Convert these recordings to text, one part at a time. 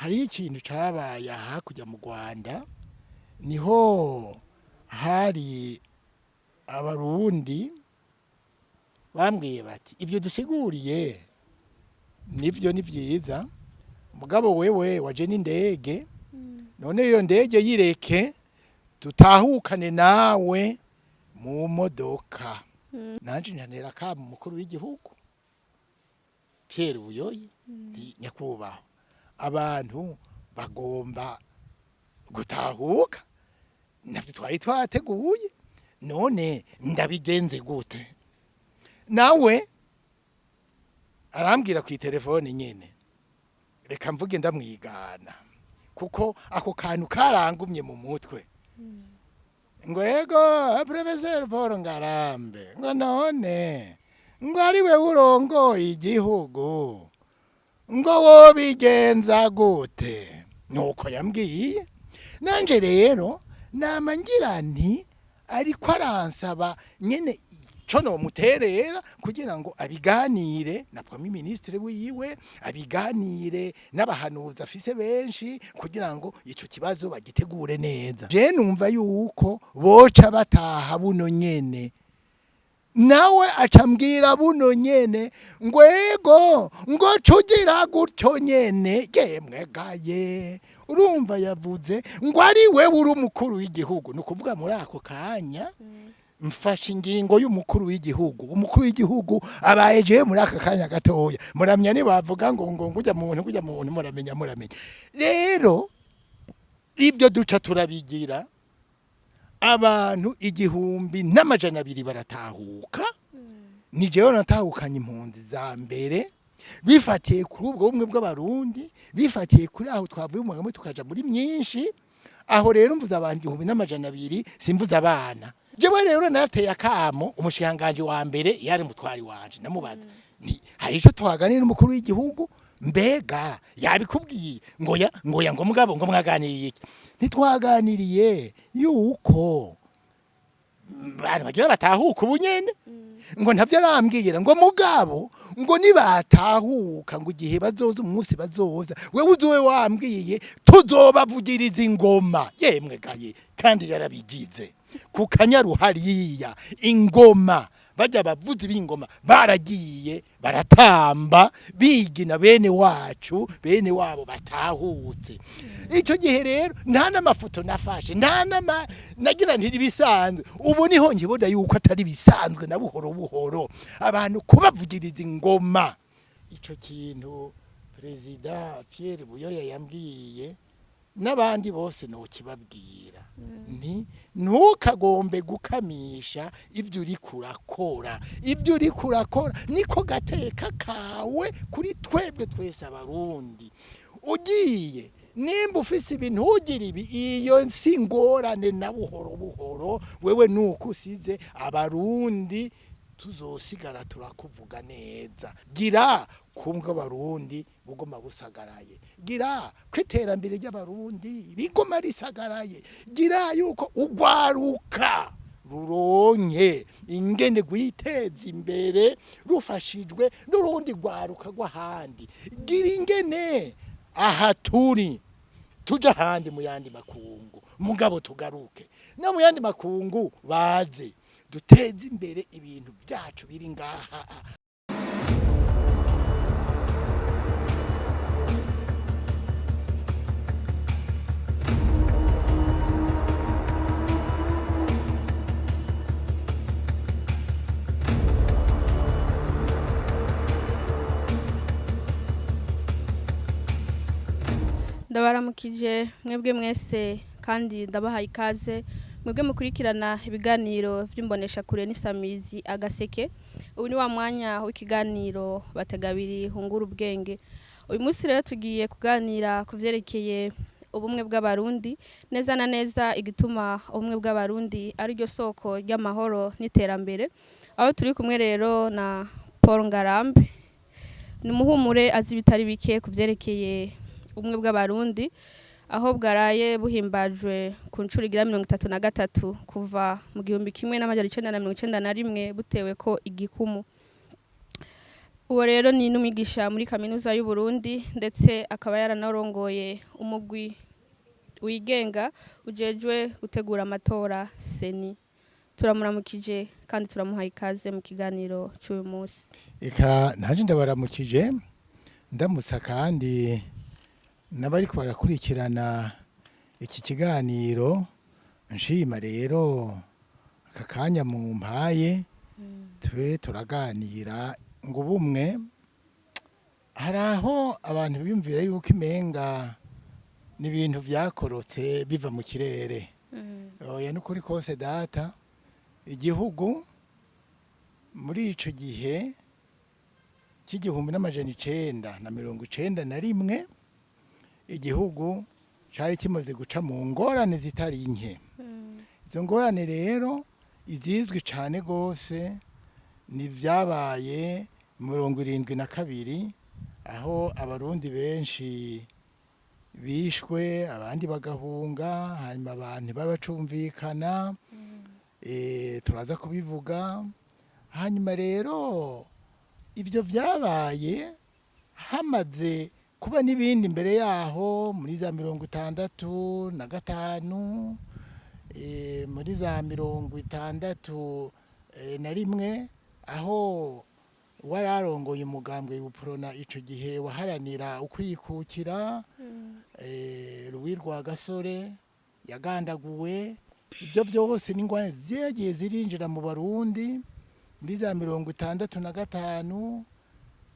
Hariho ikintu cabaye hakurya mu Rwanda, niho hari Abarundi bambwiye bati: "Ibyo dusiguriye nivyo, ni vyiza, mugabo wewe waje n'indege, none iyo ndege yireke tutahukane nawe mu modoka." Nanje ntantera akamo umukuru w'igihugu Pierre Buyoyi nti: "Nyakubahwa, abantu bagomba gutahuka, navyo twari twateguye, none ndabigenze gute?" Nawe arambwira ku telefone nyene, reka mvuge ndamwigana kuko ako kantu karangumye mu mutwe, ngo: "Ego, Professeur Paul Ngarambe," ngo, "none ngo ari we urongoye igihugu, ngo wobigenza gute?" Nuko yambwiye. Nanje rero nama ngira nti ariko aransaba nyene ico nomuterera kugira ngo abiganire na premier ministre wiwe, abiganire n'abahanuzi afise benshi, kugira ngo ico kibazo bagitegure neza. Je numva yuko boca bataha buno nyene. Nawe acambwira buno nyene ngo: "Ego," ngo, "cugira gutyo nyene." Yemwe gaye, urumva yavuze ngo ari we uri umukuru w'igihugu. Ni ukuvuga muri ako kanya mfashe ingingo y'umukuru w'igihugu, umukuru w'igihugu abaye jewe muri aka kanya gatoya. Muramenya nibavuga ngo ngujya muntu, ngujya muntu, muramenya rero ibyo duca turabigira. Abantu 1200 baratahuka. Ni jewe natahukanye impunzi za mbere, bifatiye kuri ubwo bumwe bw'Abarundi, bifatiye kuri aho twavuye mu hamwe tukaja muri myinshi. Aho rero mvuze abantu 1200, simvuze abana. Jewe rero narateye akamo umushikiranganji wa mbere yari mutwari wanje, ndamubaza nti: "Hari ico twaganira n'umukuru w'igihugu, mbega yabikubwiye?" Ngo ya, ngo ya, ngo mugabo ngo mwaganiriye iki? Ntitwaganiriye yuko abantu bagira batahuka ubu nyene. Ngo ntavyo arambwira, ngo mugabo ngo nibatahuka, ngo igihe bazoza, umunsi bazoza, wewe uzowe wambwiye, tuzobavugiriza ingoma. Yemwe gaye, kandi yarabigize ku Kanyaru hariya, ingoma bajya abavuzi b'ingoma baragiye baratamba bigina bene wacu, bene wabo batahutse. Icyo gihe rero nta n'amafoto nafashe, nta n'ama nagira nti bisanzwe. Ubu niho nkibona yuko atari bisanzwe na buhoro buhoro abantu kubavugiriza ingoma. Ico kintu Perezida Pierre Buyoya yambwiye n'abandi bose nokibabwira nti: ntukagombe gukamisha ibyo uri kurakora. Ibyo uri kurakora niko gateka kawe kuri twebwe twese Abarundi. Ugiye nimba ufise ibintu ugira ibi, iyo si ngorane na buhoro buhoro. Wewe nuko usize Abarundi tuzosigara turakuvuga neza. Gira kumbwa Abarundi bugoma busagaraye, gira ko iterambere ry'Abarundi rigoma risagaraye, gira yuko ugwaruka ruronke ingene rwiteza imbere rufashijwe n'urundi rwaruka rw'ahandi, gira ingene aha turi tuja ahandi mu yandi makungu, mugabo tugaruke no mu yandi makungu, baze duteze imbere ibintu byacu biri ngaha. Ndabaramukije mwebwe mwese kandi ndabahaye ikaze mwebwe mukurikirana ibiganiro vy'imboneshakure n'isamizi Agaseke. Ubu ni wa mwanya w'ikiganiro Bategabiri hungura ubwenge. Uyu munsi rero tugiye kuganira ku vyerekeye ubumwe bw'Abarundi, neza na neza igituma ubumwe bw'Abarundi ari ryo soko ry'amahoro n'iterambere. Aho turi kumwe rero na Paul Ngarambe, ni umuhumure azi ibitari bike ku vyerekeye ubumwe bw'Abarundi, aho bwaraye buhimbajwe ku nshuro igira 33 kuva mu 1991 butewe ko igikumu. Uwo rero ni n'umwigisha muri kaminuza y'u Burundi, ndetse akaba yaranarongoye umugwi wigenga ujejwe gutegura amatora CENI. Turamuramukije kandi turamuhaye ikaze mu kiganiro cy'uyu munsi. Eka ntaje, ndabaramukije, ndamutsa kandi n'abariko barakurikirana iki kiganiro. Nshima rero aka kanya mumpaye tube turaganira. Ngo ubumwe, hari aho abantu biyumvira yuko imenga n'ibintu vyakorotse biva mu kirere. Oya, n'ukuri kose data, igihugu muri ico gihe c'1991, igihugu cari kimaze guca mu ngorane zitari nke. Izo ngorane rero, izizwi cane gose ni vyabaye 72, aho Abarundi benshi bishwe, abandi bagahunga, hanyuma abantu babacumvikana. Turaza kubivuga. Hanyuma rero ibyo vyabaye hamaze kuba n'ibindi mbere yaho muri za 65, muri za 61, aho wararongoye umugambwe Uprona ico gihe waharanira ukwikukira, Louis Rwagasore yagandaguwe. Ibyo byose n'ingwane zagiye zirinjira mu Barundi. Muri za 65,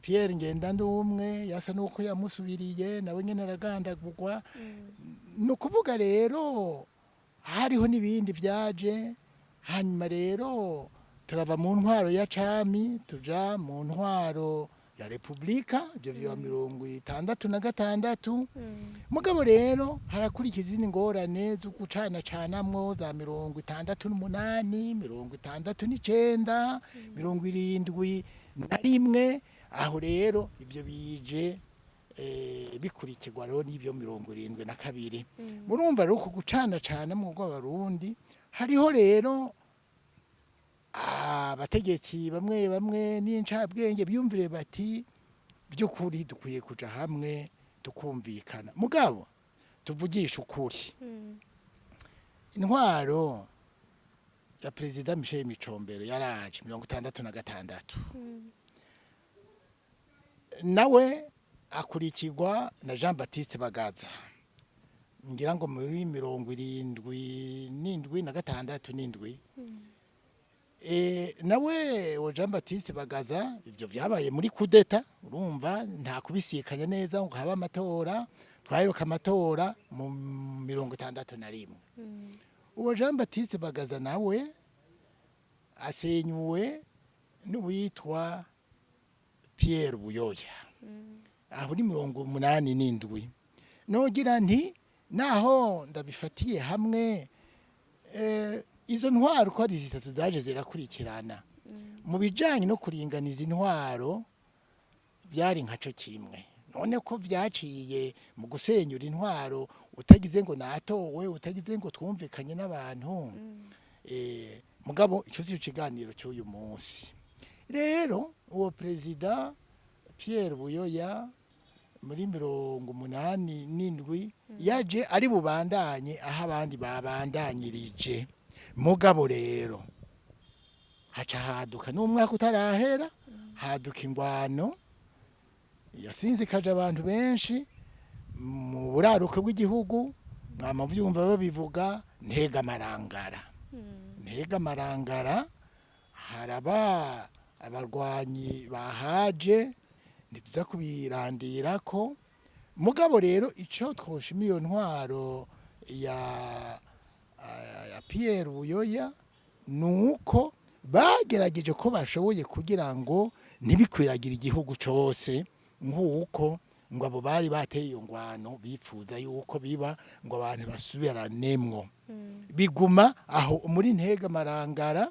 Pierre Ngendandumwe yasa nuko yamusubiriye, nawe nyene aragandagurwa. Ni ukuvuga rero hariho n'ibindi byaje. Hanyuma rero turava mu ntwaro ya cami tuja mu ntwaro ya repubulika, ibyo vya 66. Mugabo rero harakurikiza izindi ngorane zo gucanacanamwo za 68, 69, 71. Aho rero ibyo bije bikurikirwa rero n'ibyo 72. Murumva rero ku gucanacanamwo rw'Abarundi, hariho rero abategetsi bamwe bamwe n'incabwenge biyumvire bati: "By'ukuri dukwiye kuja hamwe tukumvikana." Mugabo tuvugisha ukuri, intwaro ya Perezida Michel Micombero yaraje 66, nawe akurikirwa na Jean Baptiste Bagaza, ngira ngo muri 77 na gatandatu n'indwi. Nawe wa Jean Baptiste Bagaza, ibyo vyabaye muri kudeta. Urumva nta kubisikanya neza ngo habe amatora. Twaheruka amatora mu 61. Uwo Jean Baptiste Bagaza nawe asenyuwe n'uwitwa Pierre Buyoya, aho ni 87. Nogira nti naho ndabifatiye hamwe, izo ntwaro uko ari zitatu zaje zirakurikirana, mu bijanye no kuringaniza intwaro byari nkaco kimwe. None ko vyaciye mu gusenyura intwaro, utagize ngo natowe, utagize ngo twumvikanye n'abantu. Mugabo ico si kiganiro cy'uyu munsi. Rero uwo Perezida Pierre Buyoya muri 87 yaje ari bubandanye aho abandi babandanyirije. Mugabo rero haca haduka n'umwaka utarahera, haduka ingwano yasinzikaje abantu benshi mu buraruko bw'igihugu. Mwama byumva babivuga Ntega Marangara. Ntega Marangara haraba abarwanyi bahaje, ntituza kubirandira ko. Mugabo rero icyo twoshima iyo ntwaro ya Pierre Buyoya nuko bagerageje ko bashoboye kugira ngo ntibikwiragire igihugu cose, nk'uko ngo abo bari bateye iyo ngwano bipfuza yuko biba, ngo abantu basubiranемwo. Biguma aho muri Ntega Marangara.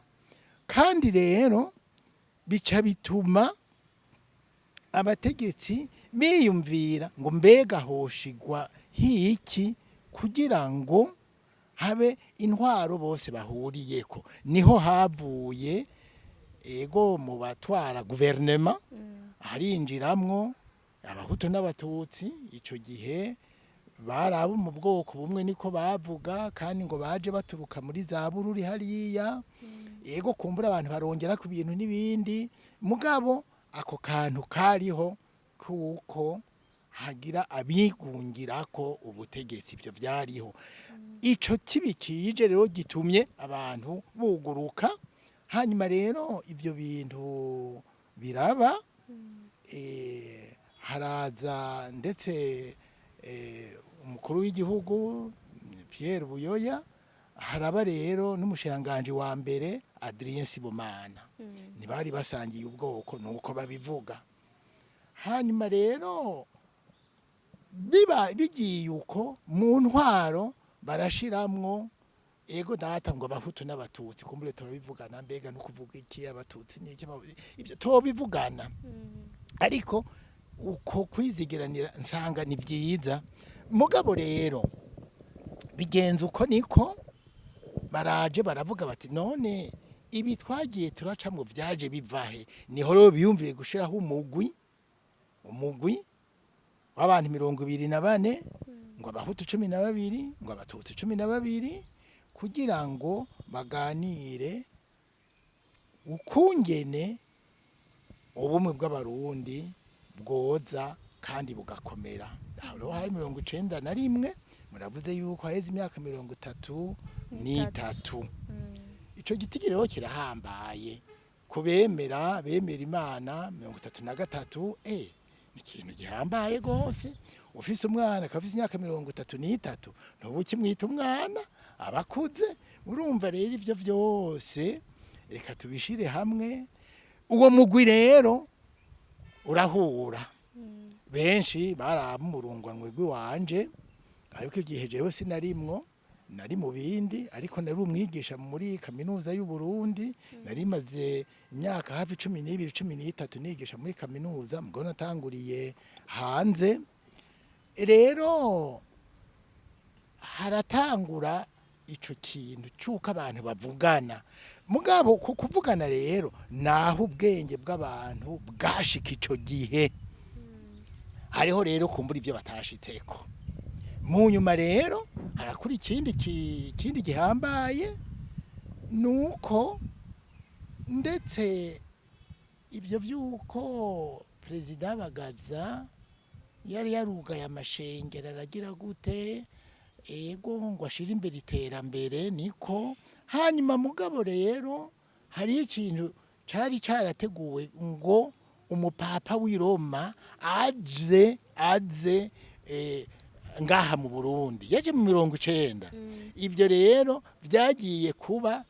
Kandi rero bica bituma abategetsi biyumvira ngo mbega hoshigwa hiki kugira ngo habe intwaro bose bahuriyeko. Niho havuye Ego, mu batwara guverinema harinjiramwo Abahutu n'Abatutsi. Ico gihe bari abo mu bwoko bumwe, niko bavuga, kandi ngo baje baturuka muri za Bururi hariya. Ego, kumbura abantu barongera ku bintu n'ibindi, mugabo ako kantu kariho kuko hagira abigungirako ubutegetsi, ibyo byariho. Ico kibi kije rero gitumye abantu buguruka. Hanyuma rero ibyo bintu biraba, haraza ndetse umukuru w'igihugu Pierre Buyoya, haraba rero n'umushikiranganji wa mbere Adrien Sibomana. Ntibari basangiye ubwoko, nuko babivuga. Hanyuma rero biba bigiye uko, mu ntwaro barashiramwo, ego data, ngo Abahutu n'Abatutsi. Kumbure turabivugana, mbega no kuvuga iki, Abatutsi n'iki, ibyo tobivugana, ariko uko kwizigiranira nsanga ni byiza. Mugabo rero bigenza uko, niko baraje baravuga bati: "None ibi twagiye turacamwo byaje bivahe?" Niho rero biyumvire gushiraho umugwi w'abantu 24, ngo Abahutu 12, ngo Abatutsi 12, kugira ngo baganire ukungene ubumwe bw'Abarundi bwoza kandi bugakomera. Aho rero hari 91. Muravuze yuko haheze imyaka 33. Ico giti rero kirahambaye kubemera, bemera Imana. 33 ni ikintu gihambaye gose. Ufise umwana akaba afise imyaka 33, ntuba ukimwita umwana, aba akuze. Urumva rero ivyo vyose reka tubishire hamwe. Uwo mugwi rero urahura, benshi baraba umurungwanwe rw'iwanje, ariko igihe jewe sinarimwo, nari mu bindi, ariko nari umwigisha muri Kaminuza y'u Burundi. Nari maze imyaka hafi 12, 13 nigisha muri kaminuza, mugabo natanguriye hanze. Rero haratangura ico kintu c'uko abantu bavugana. Mugabo ku kuvugana rero, naho ubwenge bw'abantu bwashika ico gihe, hariho rero kumbura ivyo batashitseko. Mu nyuma rero harakuri ikindi gihambaye, nuko ndetse ibyo by'uko Perezida Bagaza yari yarugaye amashengero, aragira gute, ego, ngo ashire imbere iterambere, niko. Hanyuma mugabo rero hariho ikintu cari carateguwe, ngo umupapa w'i Roma aze ngaha mu Burundi. Yaje mu 90. Ibyo rero vyagiye kuba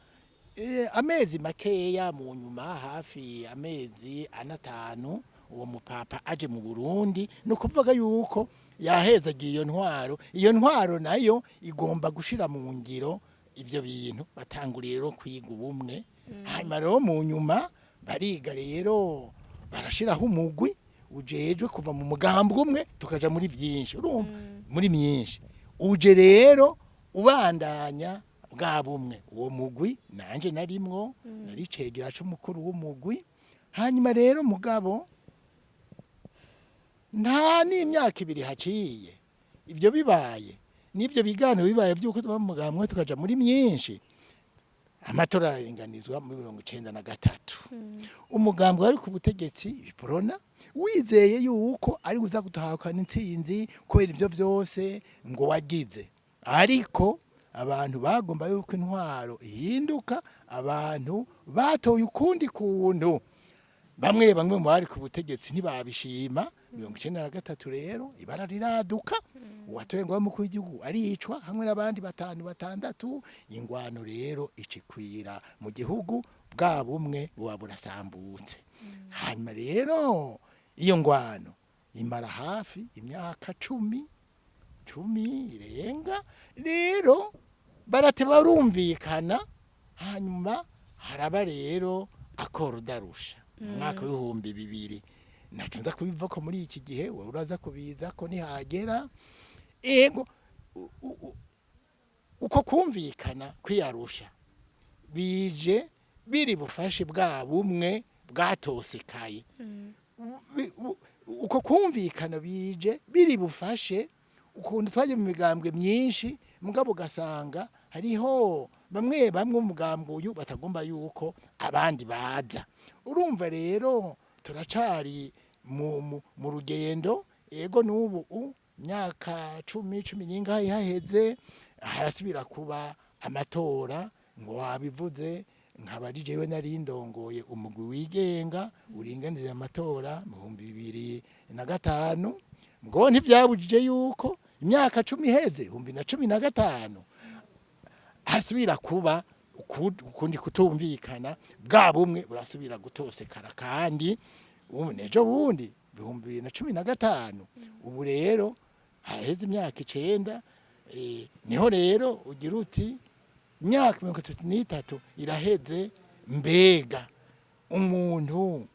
amezi makeya mu nyuma, hafi amezi 4, uwo mupapa aje mu Burundi. Ni ukuvuga yuko yahezagiye iyo ntwaro. Iyo ntwaro nayo igomba gushira mu ngiro ibyo bintu. Batanguriye rero kwiga ubumwe. Hanyuma rero mu nyuma bariga rero, barashiraho umugwi ujejwe kuva mu mugambi umwe tukaja muri byinshi, urumva, muri myinshi. Uje rero ubandanya bwa bumwe. Uwo mugwi nanje narimwo, nari cegera c'umukuru w'umugwi. Hanyuma rero mugabo nta n'imyaka 2 haciye ibyo bibaye, n'ibyo biganiro bibaye by'uko tuba mu mugambi tukaja muri myinshi, amatora araringanizwa muri 93. Umugambi wari ku butegetsi, Uprona, wizeye yuko ari uza gutahukana intsinzi kubera ibyo byose ngo wagize, ariko abantu bagomba yuko intwaro ihinduka. Abantu batoye ukundi kuntu, bamwe bamwe mu bari ku butegetsi ntibabishima. 93 rero ibara riraduka, uwatoye ngo abe umukuru w'igihugu aricwa hamwe n'abandi batanu, batandatu. Ingwano rero icikwira mu gihugu, bwa bumwe buba burasambutse. Hanyuma rero iyo ngwano imara hafi imyaka 10, 10 irenga. Rero barateba barumvikana. Hanyuma haraba rero accord d'Arusha mu mwaka w'2000. Naco nza kubiva ko muri iki gihe wowe uraza kubiza ko nihagera. Ego, uko kumvikana kwiyarusha bije. Biri bufashe bwa bumwe bwatosekaye. Uko kumvikana bije biri bufashe ukuntu twaje mu migambwe myinshi, mugabo ugasanga hariho bamwe bamwe umugambwe uyu batagomba yuko abandi baza. Urumva rero turacari mu rugendo. Ego, n'ubu myaka 10, cumi n'ingahe haheze, harasubira kuba amatora ngo wabivuze, nkaba ari jewe nari ndongoye umugwi wigenga uringaniza amatora mu 2005. Ngo ntivyabujije yuko imyaka 10 iheze, 2015, hasubira kuba ukundi kutumvikana, bwa bumwe burasubira gutosekara. Kandi ubu nejo bundi 2015, ubu rero haraheze imyaka 9, niho rero ugira uti imyaka 33 iraheze. Mbega umuntu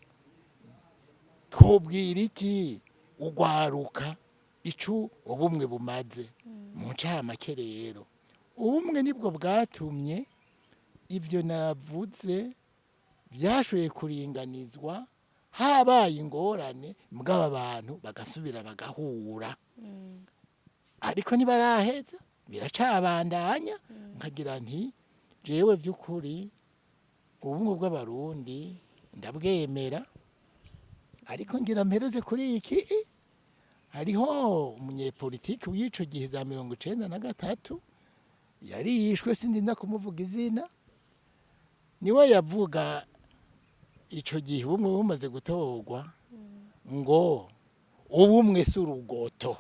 twobwira iki ugwaruka ico ubumwe bumaze? Mu ncamake rero, ubumwe nibwo bwatumye ibyo navuze byashoboye kuringanizwa. Habaye ingorane, mugabo abantu bagasubira bagahura, ariko ntibaraheza, biracabandanya. Nkagira nti jewe by'ukuri ubumwe bw'Abarundi ndabwemera, ariko ngira mpereze kuri iki. Hariho umunyepolitiki w'ico gihe za 93 yari yishwe, sindinda kumuvuga izina, niwe yavuga ico gihe ubumwe bumaze gutorwa ngo ubumwe si urugoto.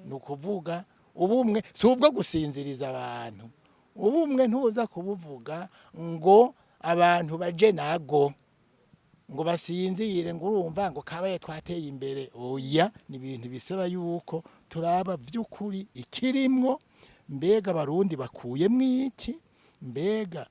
Ni ukuvuga ubumwe si ubwo gusinziriza abantu. Ubumwe ntuza kubuvuga ngo abantu baje nago ngo basinzire, ngo urumva ngo kabaye twateye imbere. Oya, ni ibintu bisaba yuko turaba by'ukuri ikirimwo. Mbega Abarundi bakuyemwo iki? Mbega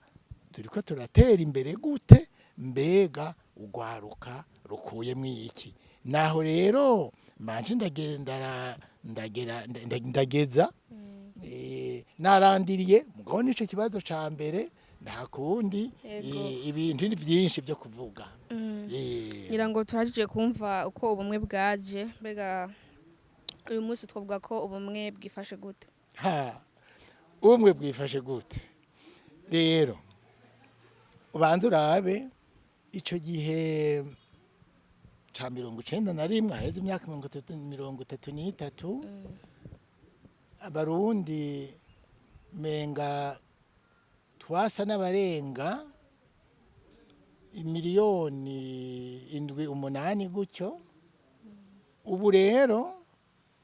turiko turatera imbere gute? Mbega ugwaruka rukuyemwo iki? Naho rero manje ndagenda ndagera ndageza narandiriye, mugabo nico kibazo ca mbere, nta kundi. Yego. Ibintu ni byinshi byo kuvuga. Ngira ngo turajije kumva uko ubumwe bwaje. Mbega uyu munsi twavuga ko ubumwe bwifashe gute? Ha, ubumwe bwifashe gute? Rero ubanza urabe ico gihe ca 91, haheze imyaka 30, 33, Abarundi menga twasa n'abarenga imiliyoni 7, 8 gutyo. Ubu rero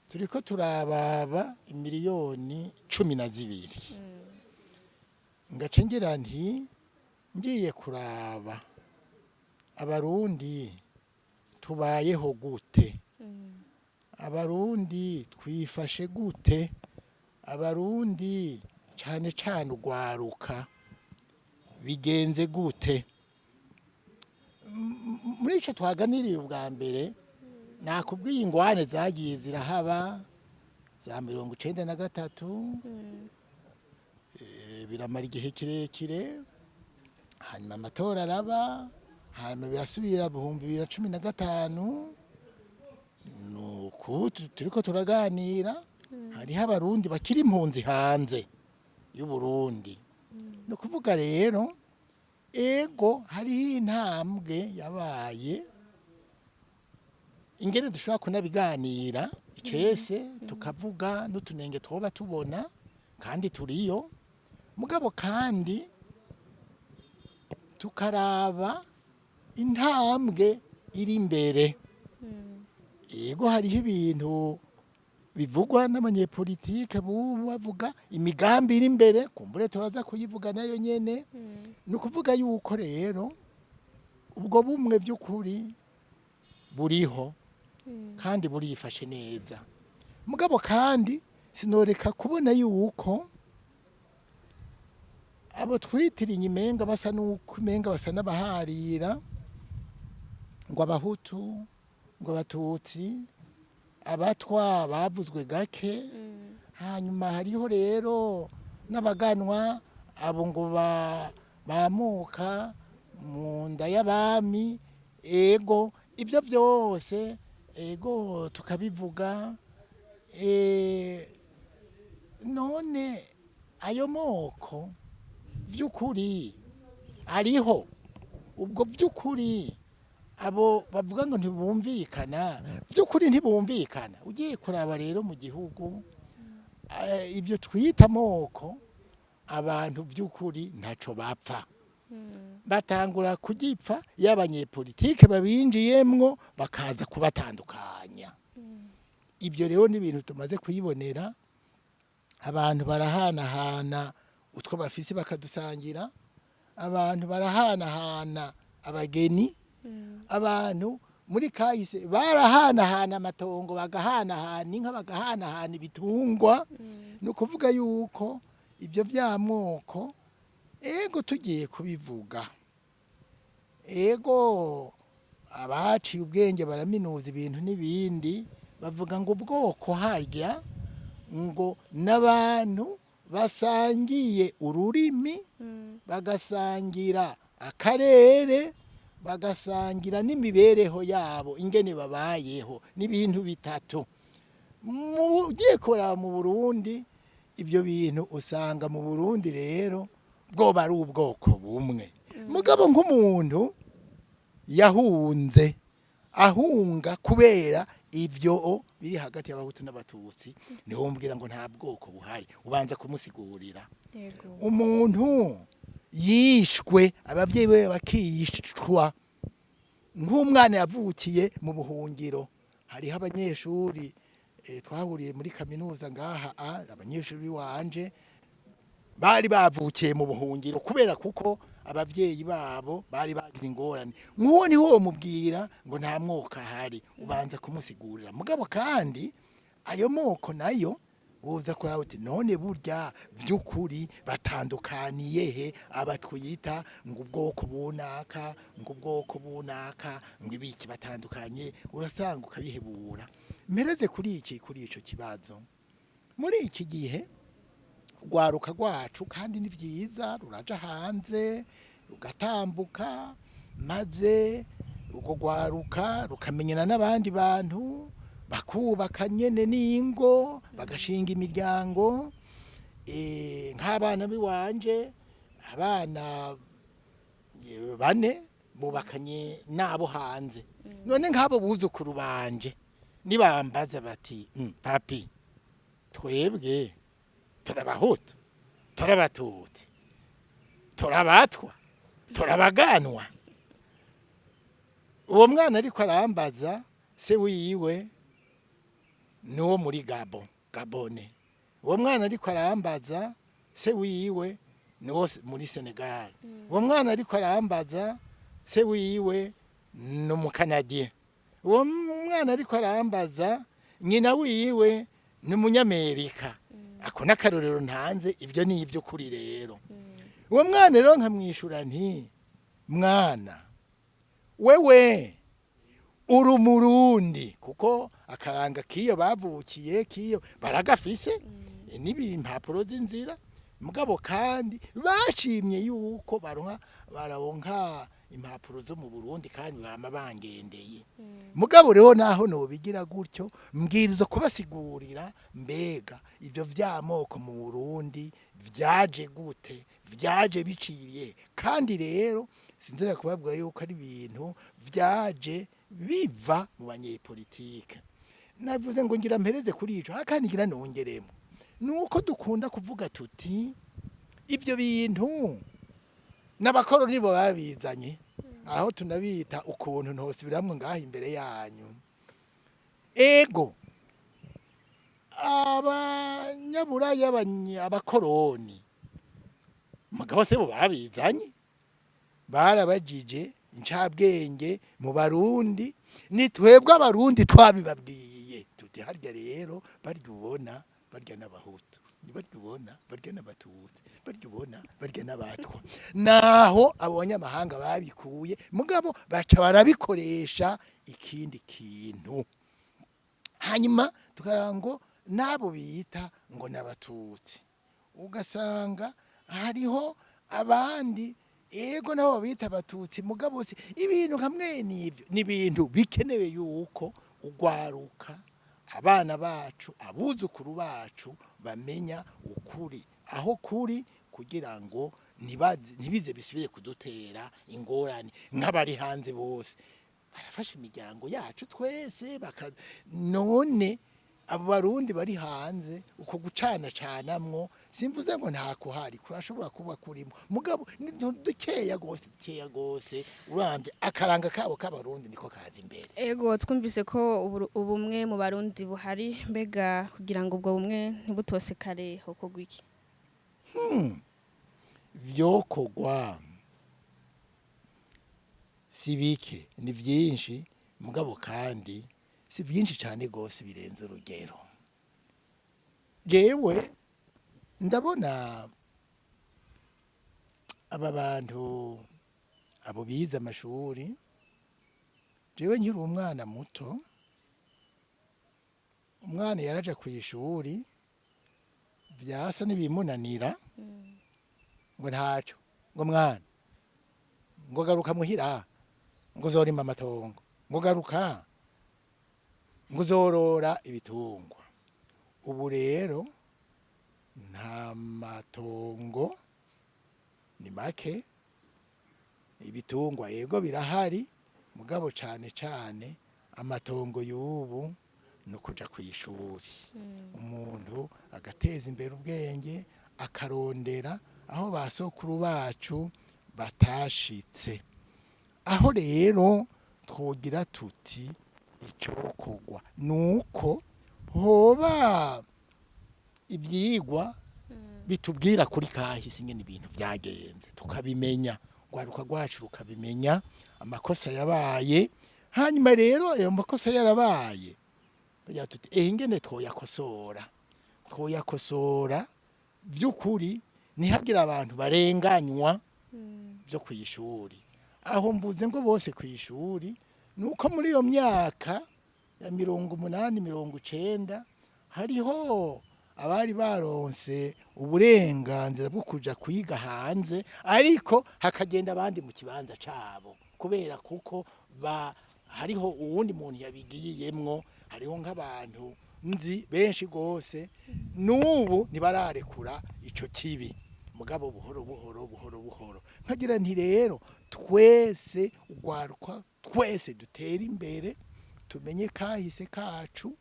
turiko turababa imiliyoni 12. Ngaca ngira nti ngiye kuraba Abarundi tubayeho gute, Abarundi twifashe gute, Abarundi cane cane ugwaruka bigenze gute? Muri ico twaganirira ubwa mbere, nakubwiye ingwane zagiye zirahaba za 93, biramara igihe kirekire, hanyuma amatora araba, hanyuma birasubira 2015. Nuku turiko turaganira, hariho Abarundi bakiri impunzi hanze y'Uburundi. Ni ukuvuga rero, ego, hariho intambwe yabaye ingene dushobora kunabiganira icese, tukavuga n'utunenge twoba tubona kandi turiyo, mugabo kandi tukaraba intambwe iri imbere. Yego, hariho ibintu bivugwa n'abanyepolitike bubu, bavuga imigambi iri imbere, kumbure turaza kuyivuga nayo nyene. Ni ukuvuga yuko rero ubwo bumwe by'ukuri buriho kandi burifashe neza, mugabo kandi sinoreka kubona yuko abo twitiriye imenga basa n'uko imenga basa n'abaharira ngo Abahutu, ngo Abatutsi, Abatwa bavuzwe gake. Hanyuma hariho rero n'abaganwa, abo ngo bamuka. mu nda y'abami. Ego, ibyo byose, ego, tukabivuga. None ayo moko by'ukuri ariho? Ubwo by'ukuri abo bavuga ngo ntibumvikana, by'ukuri ntibumvikana? Ugiye kuraba rero mu gihugu, ibyo twita amoko, abantu by'ukuri ntaco bapfa. Batangura kugipfa iyo abanyepolitike babinjiyemwo, bakaza kubatandukanya. Ibyo rero ni ibintu tumaze kuyibonera. Abantu barahanahana utwo bafise bakadusangira, abantu barahanahana abageni, abantu muri kahise barahanahana amatongo, bagahanahana inka, bagahanahana ibitungwa. Ni ukuvuga yuko ibyo by'amoko, ego, tugiye kubivuga, ego, abaciye ubwenge baraminuza ibintu n'ibindi, bavuga ngo ubwoko harya ngo n'abantu basangiye ururimi, bagasangira akarere, bagasangira n'imibereho yabo, ingene babayeho, n'ibintu bitatu. Ugiye kuraba mu Burundi, ibyo bintu usanga mu Burundi rero bwoba ari ubwoko bumwe. Mugabo nk'umuntu yahunze, ahunga kubera ibyo biri hagati y'Abahutu n'Abatutsi, niho mbwira ngo nta bwoko buhari, ubanza kumusigurira. Umuntu yishwe, ababyeyi be bakishwa, nk'umwana yavukiye mu buhungiro, hariho abanyeshuri twahuriye muri kaminuza ngaha, abanyeshuri wanje bari bavukiye mu buhungiro kubera kuko abavyeyi babo bari bagize ingorane. Nk'uwo niho womubwira ngo nta mwoko ahari? Ubanza kumusigurira. Mugabo kandi ayo moko nayo uza kuraba uti none burya by'ukuri batandukaniye he? Aba twita ngo ubwoko bunaka, ngo ubwoko bunaka, ngo ibiki, batandukanye, urasanga ukabihebura. Mpereze kuri iki, kuri ico kibazo. Muri iki gihe rwaruka rwacu, kandi ni byiza, ruraja hanze rugatambuka, maze urwo rwaruka rukamenyana n'abandi bantu, bakubaka nyene n'ingo, bagashinga imiryango. Nk'abana biwanje, abana bane bubakanye n'abo hanze. None nk'abo buzukuru banje nibambaza bati: "Papi, twebwe turabahutu, turabatutsi, turabatwa, turabaganwa?" Uwo mwana ariko arambaza, se wiwe nuwo muri Gabo, Gabone. Uwo mwana ariko arambaza, se wiwe nuwo muri Senegal. Uwo mwana ariko arambaza, se wiwe ni umukanadien. Uwo mwana ariko arambaza, nyina wiwe ni umunyamerika. Ako n'akarorero ntanze, ibyo ni iby'ukuri. Rero uwo mwana rero nkamwishura nti: "Mwana wewe, uri Umurundi," kuko akaranga k'iyo bavukiye, k'iyo baragafise n'ibimpapuro z'inzira. Mugabo kandi bashimye yuko baronka, baronka impapuro zo mu Burundi, kandi bama bangendeye. Mugabo rero naho nobigira gutyo, mbwiriza kubasigurira: mbega ibyo vy'amoko mu Burundi vyaje gute, vyaje biciriye? Kandi rero sinzira kubabwira yuko ari ibintu vyaje biva mu banyepolitike. Navuze ngo ngira mpereze kuri ico, kandi ngira nongeremo nuko dukunda kuvuga tuti ibyo bintu n'abakoroni bo babizanye, aho tunabita ukuntu ntosibiramwe ngaha imbere yanyu. Ego, abanyaburaya, abakoroni, mugabo se bo babizanye? Barabajije incabwenge mu Barundi? Ni twebwe Abarundi twabibabwiye tuti: "Harya rero barya ubona barya n'Abahutu, barya ubona barya n'Abatutsi, barya ubona barya n'Abatwa." Naho abo banyamahanga babikuye, mugabo baca barabikoresha ikindi kintu. Hanyuma tukaraba ngo n'abo bita ngo n'Abatutsi, ugasanga hariho abandi. Ego, nabo babita abatutsi, mugabo si ibintu nka mwene ivyo. Ni ibintu bikenewe yuko ugwaruka, abana bacu, abuzukuru bacu bamenya ukuri aho kuri, kugira ngo ntibize bisubire kudutera ingorane. Nk'abari hanze bose barafasha imiryango yacu twese none abo Barundi bari hanze, uko gucana canamwo, simvuze ngo nta kuhari, kurashobora kuba kurimo, mugabo ni dukeya gose, dukeya gose urambye. Akaranga kabo k'Abarundi niko kaza imbere. Ego, twumvise ko ubumwe mu Barundi buhari. Mbega kugira ngo ubwo bumwe ntibutosekare hokorwa iki? Vyokorwa si bike, ni vyinshi, mugabo kandi si byinshi cyane rwose birenze urugero. Jewe ndabona aba bantu, abo bize amashuri. Jewe nkiri umwana muto, umwana yaraja ku ishuri, vyasa n'ibimunanira, ngo ntaco, ngo mwana, ngo garuka muhira, ngo uzorima amatongo, ngo garuka, ngo uzorora ibitungwa. Ubu rero nta matongo, ni make. Ibitungwa yego birahari, mugabo cane cane amatongo y'ubu ni ukuja kw'ishuri, umuntu agateza imbere ubwenge, akarondera aho ba sokuru bacu batashitse. Aho rero twogira tuti icokorwa nuko hoba ivyigwa bitubwira kuri kahise ingene ibintu vyagenze, tukabimenya, urwaruka rwacu rukabimenya amakosa yabaye. Hanyuma rero ayo makosa yarabaye, tugira tuti ingene twoyakosora, twoyakosora vy'ukuri, ntihagire abantu barenganywa byo kw'ishuri. Aho mvuze ngo bose kw'ishuri, nuko muri iyo myaka ya 80, 90, hariho abari baronse uburenganzira bwo kuja kwiga hanze, ariko hakagenda abandi mu kibanza cabo, kubera kuko hariho uwundi muntu yabigiyemwo. Hariho nk'abantu nzi benshi gose n'ubu ntibararekura ico kibi, mugabo buhoro buhoro, buhoro buhoro. Nkagira nti rero twese ugwaruka, twese dutera imbere, tumenye kahise kacu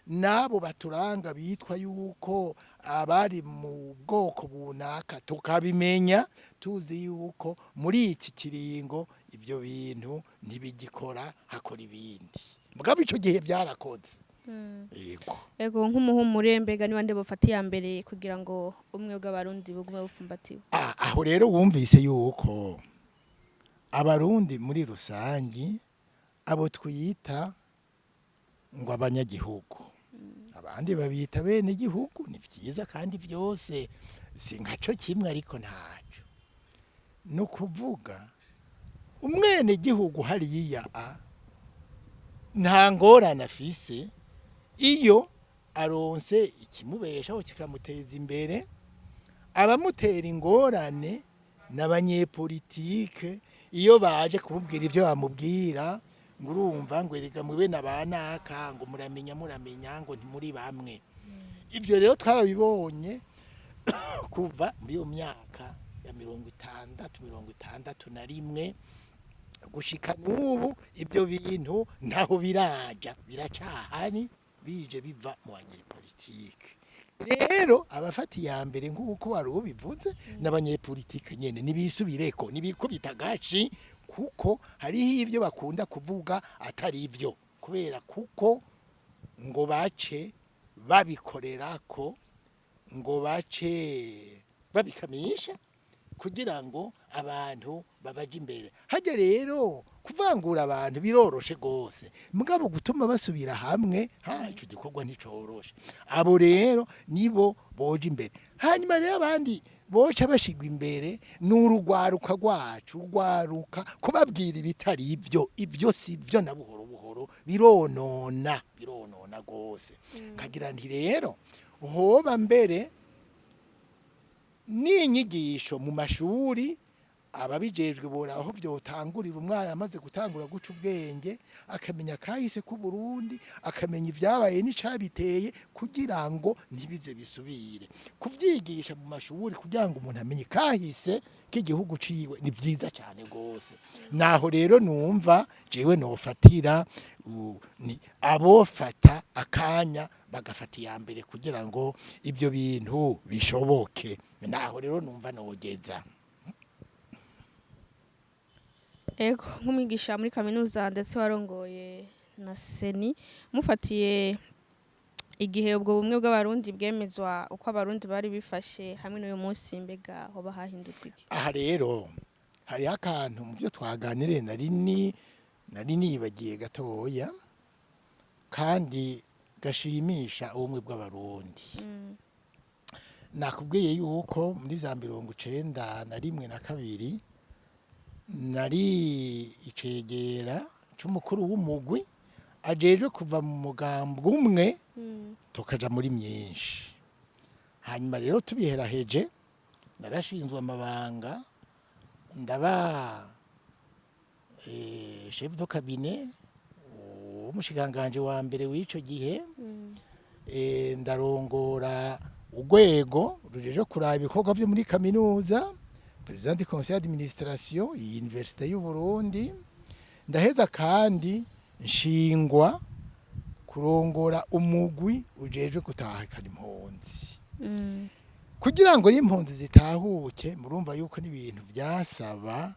n'abo baturanga bitwa yuko abari mu bwoko bunaka, tukabimenya, tuzi yuko muri iki kiringo ibyo bintu ntibigikora, hakora ibindi, mugabo ico gihe byarakoze. Yego. Ego, nk'umuhumure, mbega ni bande bafata iya mbere kugira ngo ubumwe bw'Abarundi bugume bufumbatiwe? Ah, aho rero wumvise yuko Abarundi muri rusangi, abo twita ngo abanyagihugu, abandi babita bene igihugu, ni vyiza kandi byose si nkaco kimwe, ariko ntaco ni ukuvuga umwene gihugu hariya nta ngorane afise iyo aronse ikimubeshaho kikamuteza imbere. Abamutera ingorane n'abanyepolitike, iyo baje kumubwira ivyo bamubwira, ngo urumva, ngo erega mube na banaka, ngo muramenya, muramenya, ngo ntimuri bamwe. Ivyo rero twarabibonye kuva muri iyo myaka ya 60, 61 gushika n'ubu. Ibyo bintu ntaho biraja, biracahari, bije biva mu banyepolitike. Rero abafata iya mbere, nk'uko wari ubivuze, n'abanyepolitike nyene nibisubireko, nibikubita agashi, kuko hariho ivyo bakunda kuvuga atari ivyo, kubera kuko ngo bace babikorerako, ngo bace babikamisha kugira ngo abantu babaje imbere. Hajya rero kuvangura abantu biroroshe gose, mugabo gutuma basubira hamwe, ha ico gikorwa nticoroshe. Abo rero nibo boje imbere. Hanyuma rero abandi boca bashigwa imbere ni urugwaruka rwacu, urwaruka kubabwira ibitari ivyo, ivyo si byo, na buhoro buhoro bironona, bironona gose. Nkagira nti rero hoba mbere n'inyigisho mu mashuri. Ababijejwe bora aho vyotangurira, umwana amaze gutangura guca ubwenge, akamenya kahise ku Burundi, akamenya ibyabaye n'icabiteye, kugira ngo ntibize bisubire. Kuvyigisha mu mashuri kugira ngo umuntu amenye kahise k'igihugu ciwe ni vyiza cane gose. Naho rero numva jewe nofatira ni abofata akanya bagafata iya mbere kugira ngo ibyo bintu bishoboke. Naho rero numva nogeza. Ego, nk'umwigisha muri kaminuza ndetse warongoye na CENI, mufatiye igihe ubwo bumwe bw'Abarundi bwemezwa, uko Abarundi bari bifashe hamwe n'uyu munsi, mbega hoba hahindutse iki? Aha rero hariho akantu mu byo twaganiriye nari nibagiye gatoya kandi gashimisha ubumwe bw'Abarundi. Nakubwiye yuko muri za 91 na 2 nari icegera c'umukuru w'umugwi ajejwe kuva mu mugambwe umwe tukaja muri myinshi. Hanyuma rero tubiheraheje, narashinzwe amabanga, ndaba chef de cabinet w'umushikanganje wa mbere w'ico gihe. Ndarongora urwego rujeje kuraba ibikorwa vyo muri kaminuza, président du conseil d'administration iyi université y'u Burundi. Ndaheza kandi nshingwa kurongora umugwi ujejwe gutahukana impunzi, kugira ngo impunzi zitahuke. Murumva yuko n'ibintu byasaba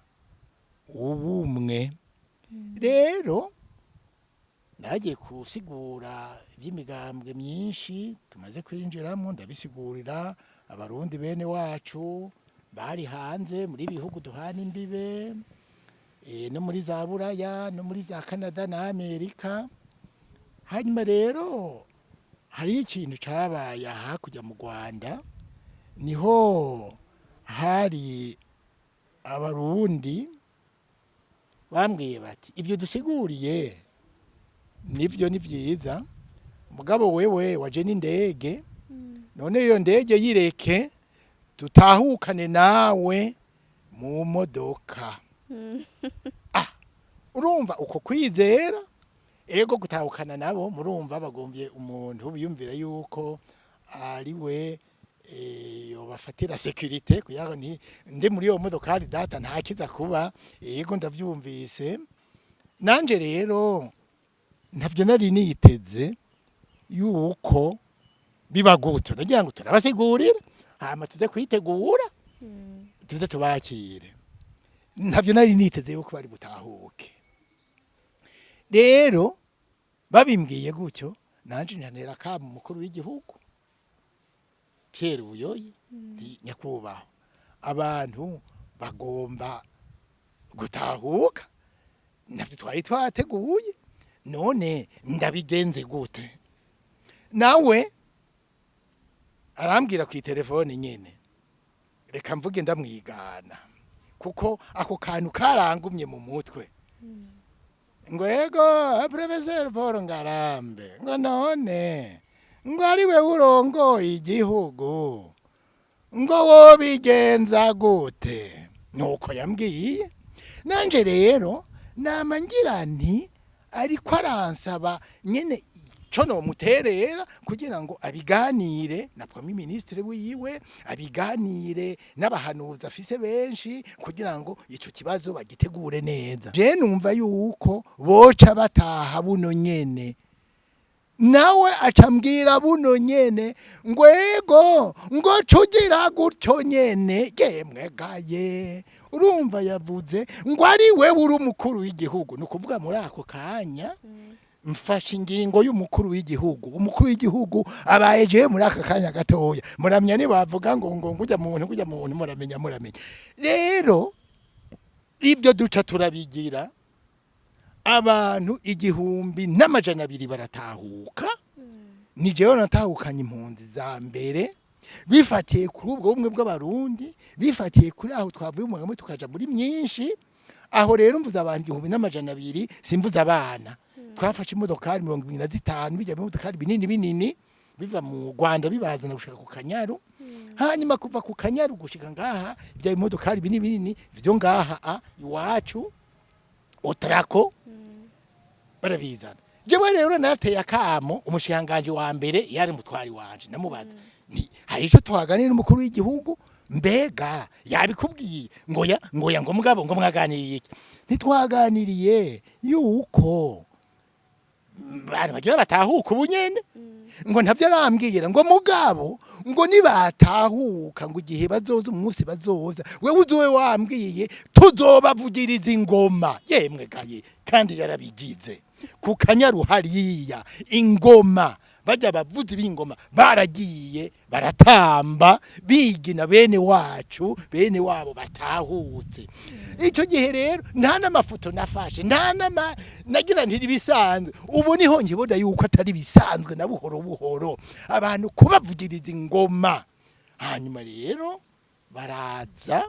ubumwe. Rero nagiye gusigura iby'imigambwe myinshi tumaze kwinjiramo, ndabisigurira Abarundi bene wacu bari hanze muri bihugu duhana imbibe, no muri za Buraya, no muri za Canada na Amerika. Hanyuma rero hariho ikintu cabaye hakurya mu Rwanda, niho hari Abarundi bambwiye bati: "Ibyo dusiguriye nivyo, ni vyiza, mugabo wewe waje n'indege, none iyo ndege yireke tutahukane nawe mu modoka." Ah, urumva uko kwizera, ego, gutahukana nabo, murumva bagombye umuntu biyumvira yuko ari we yobafatira sécurité, kugira ngo ndi muri iyo modokari data ntakiza kuba. Yego, ndavyumvise nanje. Rero ntavyo nari niteze yuko biba gutyo. Nagira ngo turabasigurira, hama tuze kwitegura, tuze tubakire. Ntavyo nari niteze yuko bari butahuke. Rero babimbwiye gutyo, nanje ntantera kama umukuru w'igihugu Pierre Buyoyi nti: "Nyakubahwa, abantu bagomba gutahuka, navyo twari twateguye, none ndabigenze gute?" Nawe arambwira ku telefone nyene, reka mvuge ndamwigana kuko ako kantu karangumye mu mutwe, ngo: "Ego, professeur Paul Ngarambe," ngo, "none ngo ari we urongoye igihugu, ngo wobigenza gute?" Nuko yambwiye. Nanje rero nama ngira nti ariko aransaba nyene ico nomuterera kugira ngo abiganire na premier ministre wiwe, abiganire n'abahanuzi afise benshi, kugira ngo ico kibazo bagitegure neza. Je numva yuko boca bataha buno nyene. Nawe acambwira buno nyene ngo: "Ego," ngo, "cugira gutyo nyene." Yemwe gaye, urumva yavuze ngo ari we uri umukuru w'igihugu. Ni ukuvuga muri ako kanya mfashe ingingo y'umukuru w'igihugu, umukuru w'igihugu abaye jewe muri aka kanya gatoya. Muramenya nibavuga ngo ngujya muntu, ngujya muntu, muramenya. Rero ibyo duca turabigira, abantu 1200 baratahuka. Ni jewe natahukanye impunzi za mbere, bifatiye kuri ubwo bumwe bw'Abarundi, bifatiye kuri aho twavuye mu hamwe tukaja muri myinshi. Aho rero mvuze abantu 1200, simvuze abana. Twafashe imodokari 25, bijya mu modokari binini binini. Biva mu Rwanda bibazana gushika ku Kanyaru. Hanyuma kuva ku Kanyaru gushika ngaha, bya bimodokari binini binini vyo ngaha iwacu, Otraco, barabizana. Jewe rero narateye akamo umushikanganje wa mbere yari mutwari wanje, namubaza nti: "Hari ico twaganira n'umukuru w'igihugu, mbega yabikubwiye?" Ngo ya, ngo ya, ngo mugabo ngo mwaganiriye iki? Ntitwaganiriye yuko abantu bagira batahuka ubu nyene? Ngo ntabyo arambwira, ngo mugabo ngo nibatahuka, ngo igihe bazoza, umunsi bazoza, wewe uzowe wambwiye, tuzobavugiriza ingoma. Yemwe gaye, kandi yarabigize ku Kanyaru hariya, ingoma bajya abavuzi b'ingoma baragiye baratamba bigina bene wacu, bene wabo batahutse. Icyo gihe rero nta n'amafoto nafashe, nta n'ama nagira nti bisanzwe. Ubu niho nkibona yuko atari bisanzwe na buhoro buhoro, abantu kubavugiriza ingoma. Hanyuma rero baraza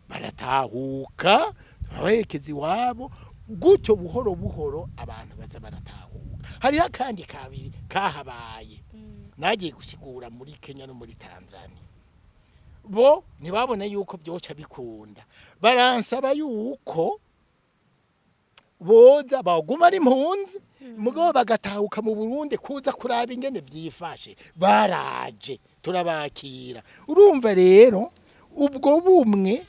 baratahuka, turabahekeza iwabo gutyo, buhoro buhoro abantu baza baratahuka. Hariho akandi kabiri kahabaye, nagiye gusigura muri Kenya no muri Tanzania, bo ntibabone yuko byoca bikunda, baransaba yuko boza baguma ari impunzi, mugabo bagatahuka mu Burundi kuza kuraba ingene vyifashe. Baraje turabakira. Urumva rero ubwo bumwe,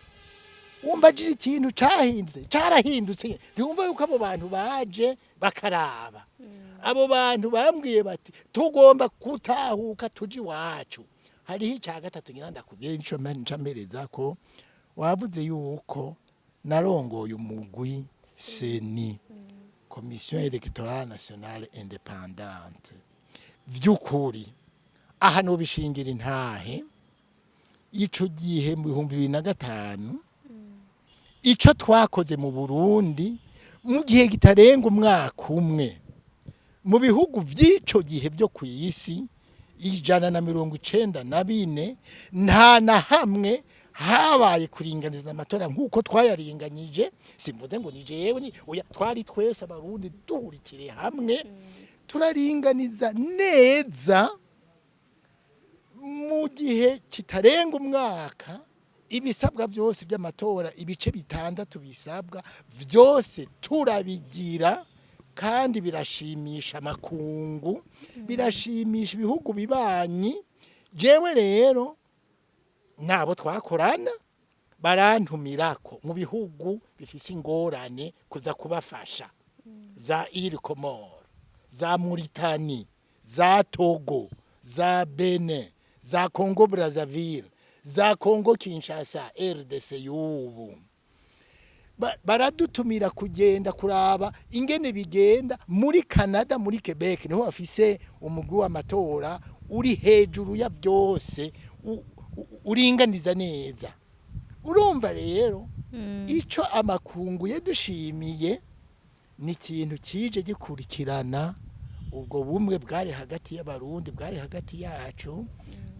wumva agira ikintu cahindutse, carahindutse. Ntiwumva yuko abo bantu baje bakaraba, abo bantu bambwiye bati: "Tugomba gutahuka tuje iwacu." Hariho ica gatatu ngira ndakubwira, nico nca mpereza ko wavuze yuko narongoye umugwi CENI, Commission Électorale Nationale Indépendante. Vy'ukuri aha nobishingira intahe. Ico gihe mu 2005, ico twakoze mu Burundi mu gihe kitarenga umwaka umwe, mu bihugu vy'ico gihe vyo kw'isi 194, nta na hamwe habaye kuringaniza amatora nk'uko twayaringanyije. Simvuze ngo ni jewe, ni oya, twari twese Abarundi duhurikire hamwe, turaringaniza neza mu gihe kitarenga umwaka. Ibisabwa byose by'amatora, ibice bitandatu bisabwa byose turabigira, kandi birashimisha amakungu, birashimisha ibihugu bibanyi. Jewe rero nabo twakorana barantumirako mu bihugu bifise ingorane kuza kubafasha, za Îles Comores, za Mauritanie, za Togo, za Benin, za Congo Brazzaville, za Congo Kinshasa, RDC y'ubu. Baradutumira kugenda kuraba ingene bigenda muri Canada, muri Quebec, niho bafise umugwi w'amatora uri hejuru ya byose, uringaniza neza. Urumva rero ico amakungu yadushimiye ni ikintu kije gikurikirana ubwo bumwe bwari hagati y'Abarundi, bwari hagati yacu,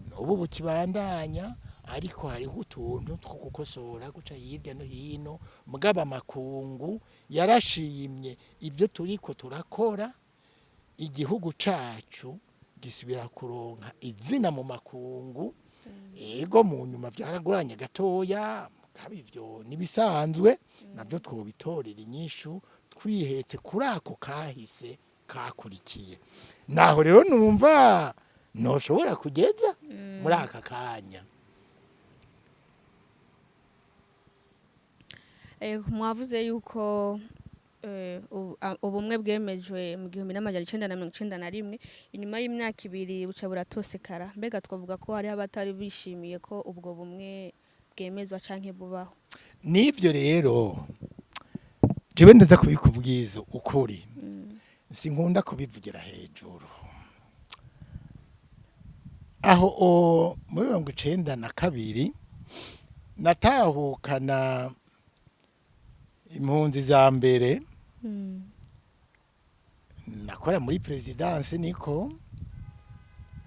n'ubu bukibandanya, ariko hariho utuntu two gukosora guca hirya no hino. Mugabo amakungu yarashimye ibyo turiko turakora, igihugu cacu gisubira kuronka izina mu makungu. Ego, mu nyuma vyaraguranye gatoya, mugabo ivyo nibisanzwe, navyo twobitorera inyishu twihetse kuri ako kahise kakurikiye. Naho rero numva noshobora kugeza muri aka kanya. Mwavuze yuko ubumwe bwemejwe mu 1991, inyuma y'imyaka 2 buca buratosekara. Mbega twavuga ko hariho abatari bishimiye ko ubwo bumwe bwemezwa canke bubaho? Nivyo rero, jewe ndaza kubikubwiza ukuri, sinkunda kubivugira hejuru. Aho muri 92 natahukana impunzi za mbere, nakora muri présidence niko.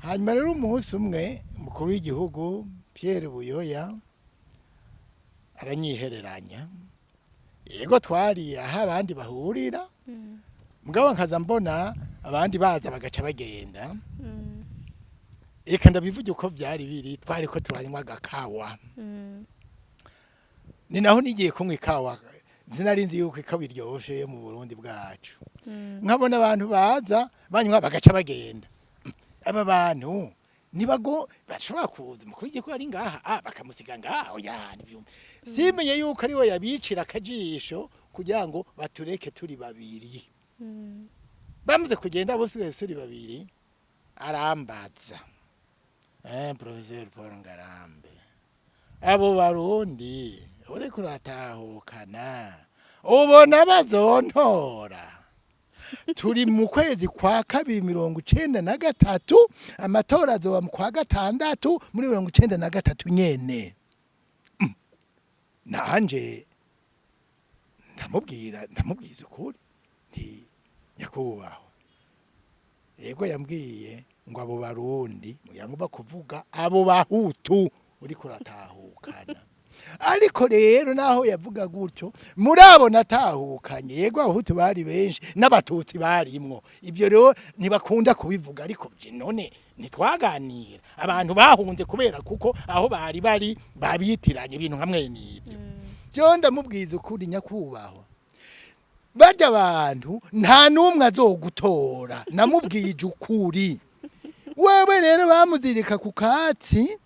Hanyuma rero umunsi umwe umukuru w'igihugu Pierre Buyoya aranyihereranya. Yego, twari aho abandi bahurira, mugabo nkaza mbona abandi baza bagaca bagenda. Eka ndabivuge uko byari biri, twari ko turanywa agakawa. Ni naho nigiye kunywa ikawa, sinari nzi yuko ikawa iryoshe yo mu Burundi bwacu. Nkabona abantu baza banywa bagaca bagenda. Aba bantu nibago bashobora kuza umukuru w'igihugu ari ngaha, bakamusiga ngaha, oya, ntibyumve. Simenye yuko ari we yabicira akajisho kugira ngo batureke turi babiri. Bamaze kugenda bose, wese turi babiri, arambaza: "Professeur Paul Ngarambe, abo Barundi uriko uratahukana ubona bazontora?" Turi mu kwezi kwa kabiri 93, amatora azoba mu kwa gatandatu muri 93 nyene. Nanje ndamubwira, ndamubwiza ukuri nti: "Nyakubahwa, yego, yambwiye ngo abo Barundi yangomba kuvuga abo Bahutu uriko uratahukana." Ariko rero naho yavuga gutyo, muri abo natahukanye, yego, Abahutu bari benshi n'Abatutsi barimwo. Ibyo rero ntibakunda kubivuga, ariko je none ntitwaganira abantu bahunze kubera kuko aho bari bari babitiranye ibintu hamwe n'ibyo. Je ndamubwiza ukuri: "Nyakubahwa, barya abantu nta n'umwe azogutora." Namubwije ukuri. Wewe rero bamuzirika ku katsi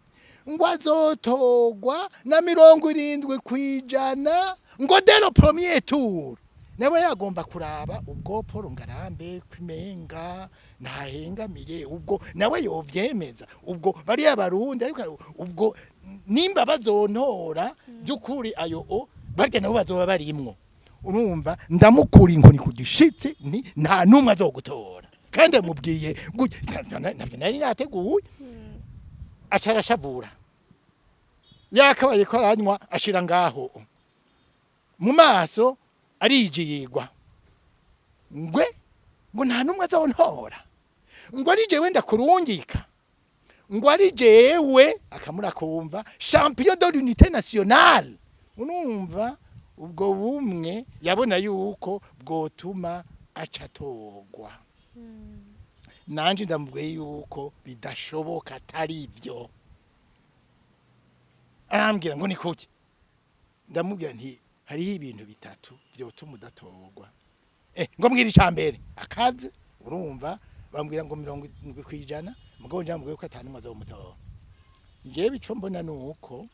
ngo azotogwa na 70% ngo dès le premier tour. Nawe yagomba kuraba ubwo Paul Ngarambe kwimenga ntahengamiye, ubwo nawe yovyemeza, ubwo bariya Barundi, ariko ubwo nimba bazontora by'ukuri, ayo o barya nabo bazoba barimwo. Urumva, ndamukura inkoni ku gishitsi, ni nta numwe azogutora. Kandi mubwiye gutya, navyo nari nateguye. Aca arashavura, yakabaye ko aranywa ashira ngaho mu maso, arijiyigwa ngwe ngo nta numwe azontora, ngo ari jewe ndakurungika, ngo ari jewe akamura kumva champion de l'unité nationale. Urumva, ubwo bumwe yabona yuko bwotuma aca atorwa. Nanje ndamubwiye yuko bidashoboka, atari ibyo. Arambwira ngo ni kuki? Ndamubwira nti hariho ibintu bitatu vyotuma udatorwa. Ngo mbwira icambere. Akaze urumva bambwira ngo 70%, mugabo njambwiye ko atanu azomutora. Jewe ico mbona nuko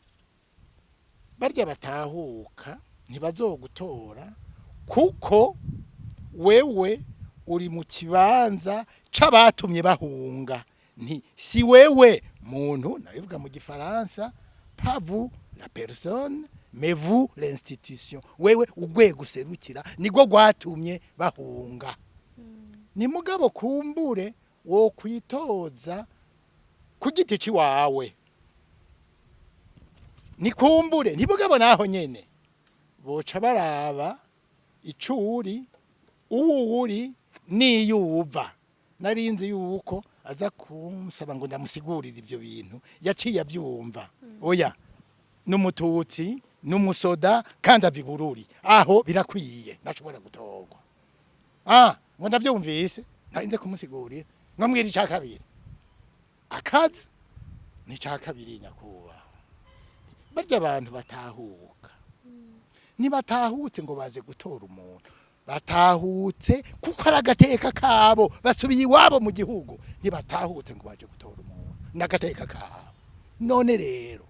barya batahuka ntibazogutora kuko wewe uri mu kibanza c'abatumye bahunga. Nti si wewe muntu, nabivuga mu gifaransa, pas vous la personne mais vous l'institution. Wewe urwego userukira nirwo rwatumye bahunga. Ni mugabo kumbure wo kwitoza ku giti ciwawe, ni kumbure ntibugabo naho nyene boca baraba icuri uwo uri niyo uva. Narinzi yuko aza kunsaba ngo ndamusigurire ivyo bintu, yaciye avyumva. Oya, n'Umututsi n'umusoda kandi ava Ibururi, aho birakwiye, nashobora gutorwa. Ngo ndavyumvise, ntarinze kumusigurira. Ngo mbwira ica kabiri. Akazi ni ica kabiri: "Nyakubahwa, barya abantu batahuka ntibatahutse ngo baze gutora umuntu, batahutse kuko ari agateka kabo, basubiye iwabo mu gihugu. Ntibatahutse ngo baje gutora umuntu, n'agateka kabo. None rero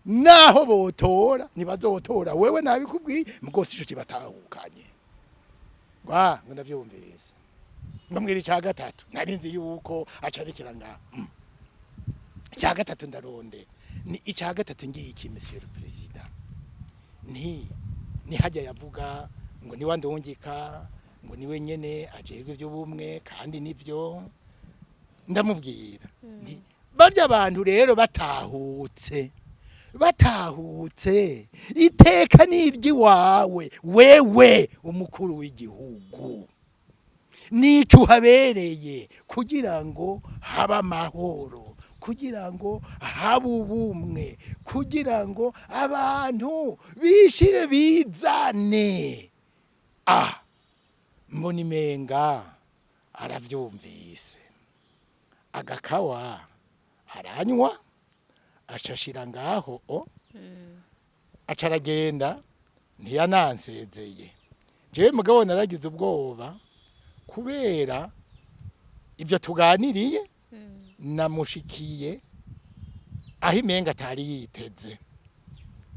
naho botora ntibazotora wewe, nabikubwiye, mugose ico kibatahukanye." Wa ngo ndavyumvise. Ngo mbwira ica gatatu. Nari nzi yuko acarikira ngaha. Ica gatatu ndaronde ni ica gatatu ngiye iki: "Monsieur le président, nti ni hajya yavuga ngo niwe ndungika, ngo niwe nyene ajejwe ivy'ubumwe, kandi nivyo." Ndamubwira nti barya abantu rero batahutse, batahutse iteka niry'iwawe wewe umukuru w'igihugu, nico uhabereye kugira ngo habe amahoro, kugira ngo habe ubumwe, kugira ngo abantu bishire bizane." Mbona imenga aravyumvise, agakawa. Aranywa, acashira ngaho o aca aragenda, ntiyanansezeye. Jewe mugabo naragize ubwoba kubera ibyo tuganiriye, namushikiye aho imenga atari yiteze.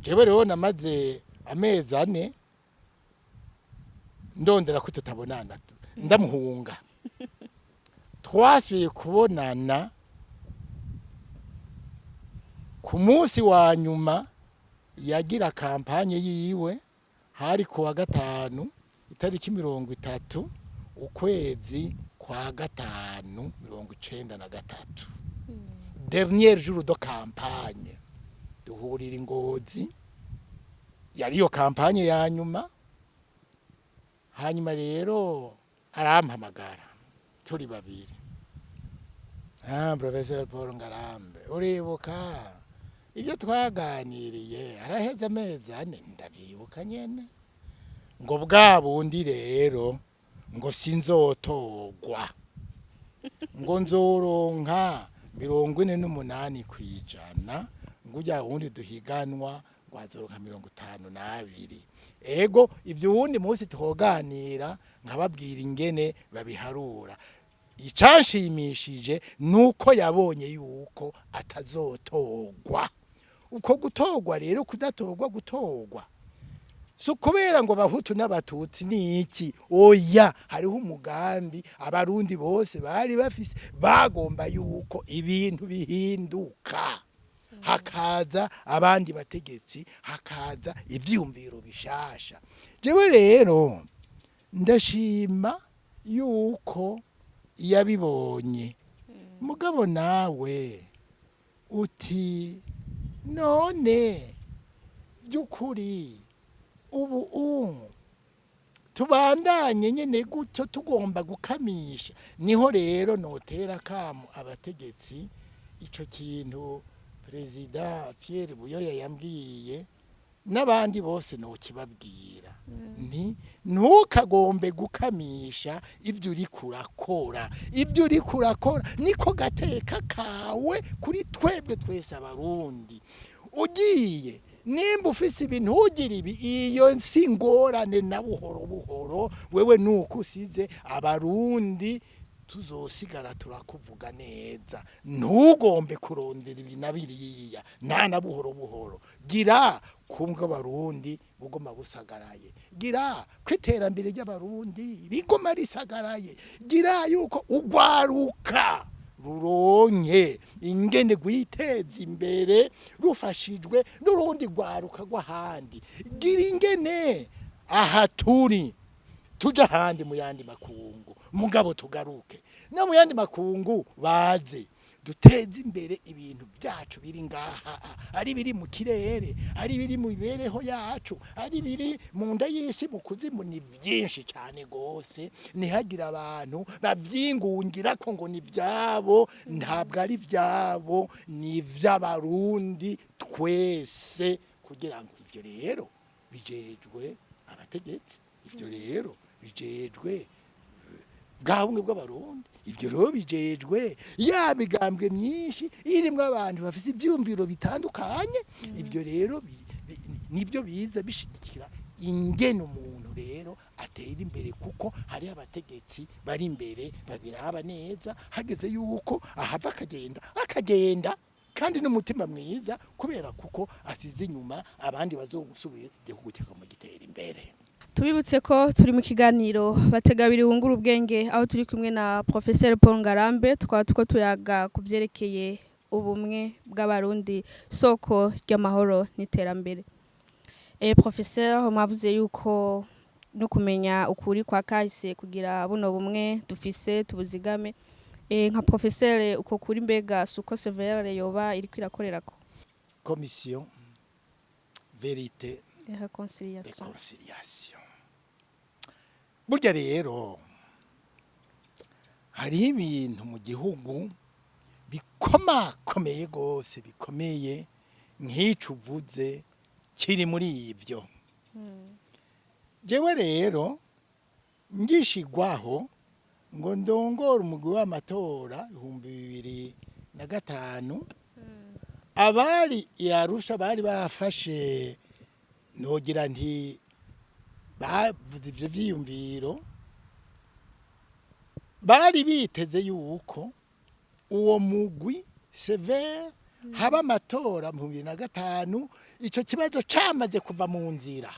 Jewe rero namaze amezi 4 ndondera ko tutabonana, ndamuhunga. Twasubiye kubonana ku munsi wa nyuma yagira campagne yiwe, hari ku wa gatanu, itariki 30 ukwezi kwa gatanu 93, dernier jour de campagne, duhurira i Ngozi. Yari iyo campagne ya nyuma. Hanyuma rero arampamagara turi babiri: "Ah, Professeur Paul Ngarambe, uribuka ibyo twaganiriye araheze amezi 4?" "Ndabyibuka nyene." Ngo: "Bwa bundi rero," ngo, "sinzotogwa," ngo, "nzoronka 48%," ngo, "ujya wundi duhiganwa," ngo, "azoronka 52." Ego, ibyo wundi munsi twoganira nkababwira ingene babiharura. Icanshimishije nuko yabonye yuko atazotogwa. Uko gutogwa rero, kudatogwa, gutogwa so kubera ngo Abahutu n'Abatutsi ni iki? Oya, hariho umugambi Abarundi bose bari bafise, bagomba yuko ibintu bihinduka, hakaza abandi bategetsi, hakaza ivyiyumviro bishasha. Jewe rero ndashima yuko yabibonye. Mugabo nawe uti: "None by'ukuri ubu tubandanye nyene gutyo, tugomba gukamisha?" Niho rero notera kamu abategetsi. Ico kintu Perezida Pierre Buyoya yambwiye, n'abandi bose nokibabwira, nti: "Ntukagombe gukamisha ibyo uri kurakora. Ibyo uri kurakora niko gateka kawe kuri twebwe twese Abarundi. Ugiye nimba ufise ibintu ugira ibi, iyo si ngorane na buhoro buhoro. Wewe nuko usize Abarundi tuzosigara turakuvuga neza. Ntugombe kurondera ibi na biriya nta na buhoro buhoro. Gira kumbwa Abarundi bugoma busagaraye, gira ko iterambere ry'Abarundi rigoma risagaraye, gira yuko ugwaruka ruronke ingene rwiteza imbere rufashijwe n'urundi rwaruka rw'ahandi, gira ingene aha turi tuja ahandi mu yandi makungu, mugabo tugaruke no mu yandi makungu, baze duteze imbere ibintu byacu biri ngaha, ari biri mu kirere, ari biri mu mibereho yacu, ari biri mu nda y'isi, mu kuzimu. Ni byinshi cyane gose, ntihagire abantu bavyingungira ko ngo ni byabo. Ntabwo ari byabo, ni ivy'Abarundi twese." Kugira ngo ivyo rero bijejwe abategetsi, ivyo rero bijejwe bwa bumwe bw'Abarundi, ibyo rero bijejwe ya migambwe myinshi irimwo abantu bafise ivyumviro bitandukanye. Ibyo rero nibyo biza bishigikira ingene umuntu rero atera imbere, kuko hariho abategetsi bari imbere babiraba neza. Hageze yuko ahava akagenda, akagenda kandi n'umutima mwiza, kubera kuko asize inyuma abandi bazogusubira, igihugu kikaguma gitera imbere. Tubibutse ko turi mu kiganiro Bategabiri wungura ubwenge, aho turi kumwe na Professeur Paul Ngarambe. Tukaba tuko tuyaga ku byerekeye ubumwe bw'Abarundi, soko ry'amahoro n'iterambere. Professeur, mwavuze yuko no kumenya ukuri kwa kahise kugira buno bumwe dufise tubuzigame. Nka professeur, uko kuri mbega suko CVR yoba iriko irakorerako? Commission vérité et réconciliation. Réconciliation. Burya rero hariho ibintu mu gihugu bikomakomeye gose, bikomeye nk'ico uvuze kiri muri ibyo. Jewe rero ngishigwaho ngo ndongore umugwi w'amatora 2021, na gatanu abari i Arusha bari bafashe, nogira nti bavuze ivyo vyiyumviro, bari biteze yuko uwo mugwi CVR haba amatora mu 2005, ico kibazo camaze kuva mu nzira.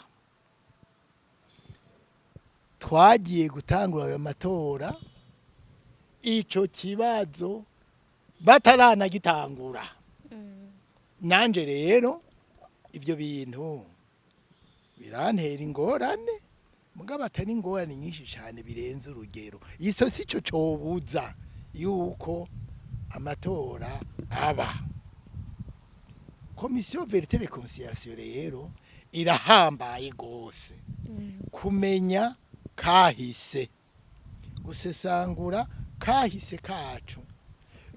Twagiye gutangura ayo matora ico kibazo bataranagitangura. Nanje rero ibyo bintu birantera ingorane, mugabo atari ingorane nyinshi cyane birenze urugero. Iso si cyo cobuza yuko amatora aba. Commission vérité réconciliation rero irahambaye gose kumenya kahise, gusesangura kahise kacu,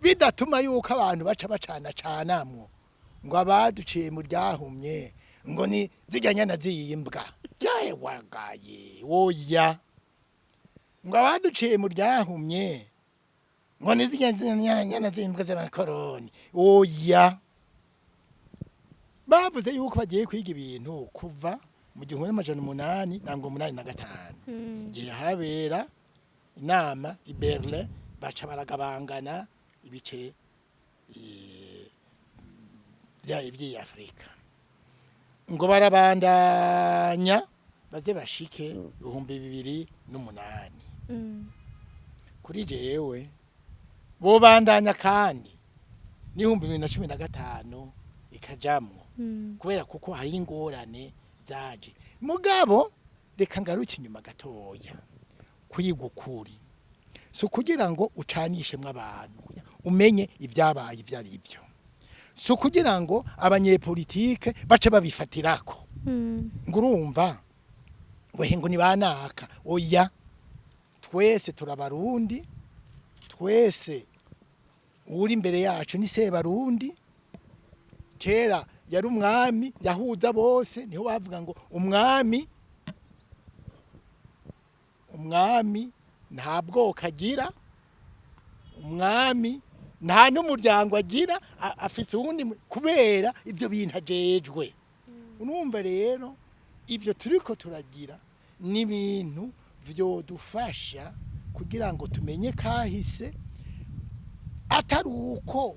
bidatuma yuko abantu baca bacana canamwo ngo abaduciye mu ryahumye ngo ni zirya nyana ziyimbwa wagaye, oya, ngo abaduciye mu ryahumye ngo ni zirya nyana ziyimbwa z'abakoroni, oya. Bavuze yuko bagiye kwiga ibintu kuva mu 1885, igihe habera inama i Berlin, baca baragabangana ibice by'iyi Afurika, ngo barabandanya baze bashike 2008. Kuri jewe bobandanya kandi n'2015 ikajamwo, kubera kuko hari ingorane zaje. Mugabo reka ngaruke inyuma gatoya. Kwiga ukuri si ukugira ngo ucanishemwo abantu, kugira umenye ibyabaye ibyo ari byo, si ukugira ngo abanyepolitike bace babifatirako ngo urumva wehe ngo ni banaka, oya. Twese turabarundi, twese uri imbere yacu ni Sebarundi. Kera yari umwami yahuza bose, niho bavuga ngo umwami nta bwoko agira, umwami nta n'umuryango agira, afise uwundi kubera ibyo bintu ajejwe. Urumva rero ibyo turiko turagira ni ibintu vyodufasha kugira ngo tumenye kahise, atari uko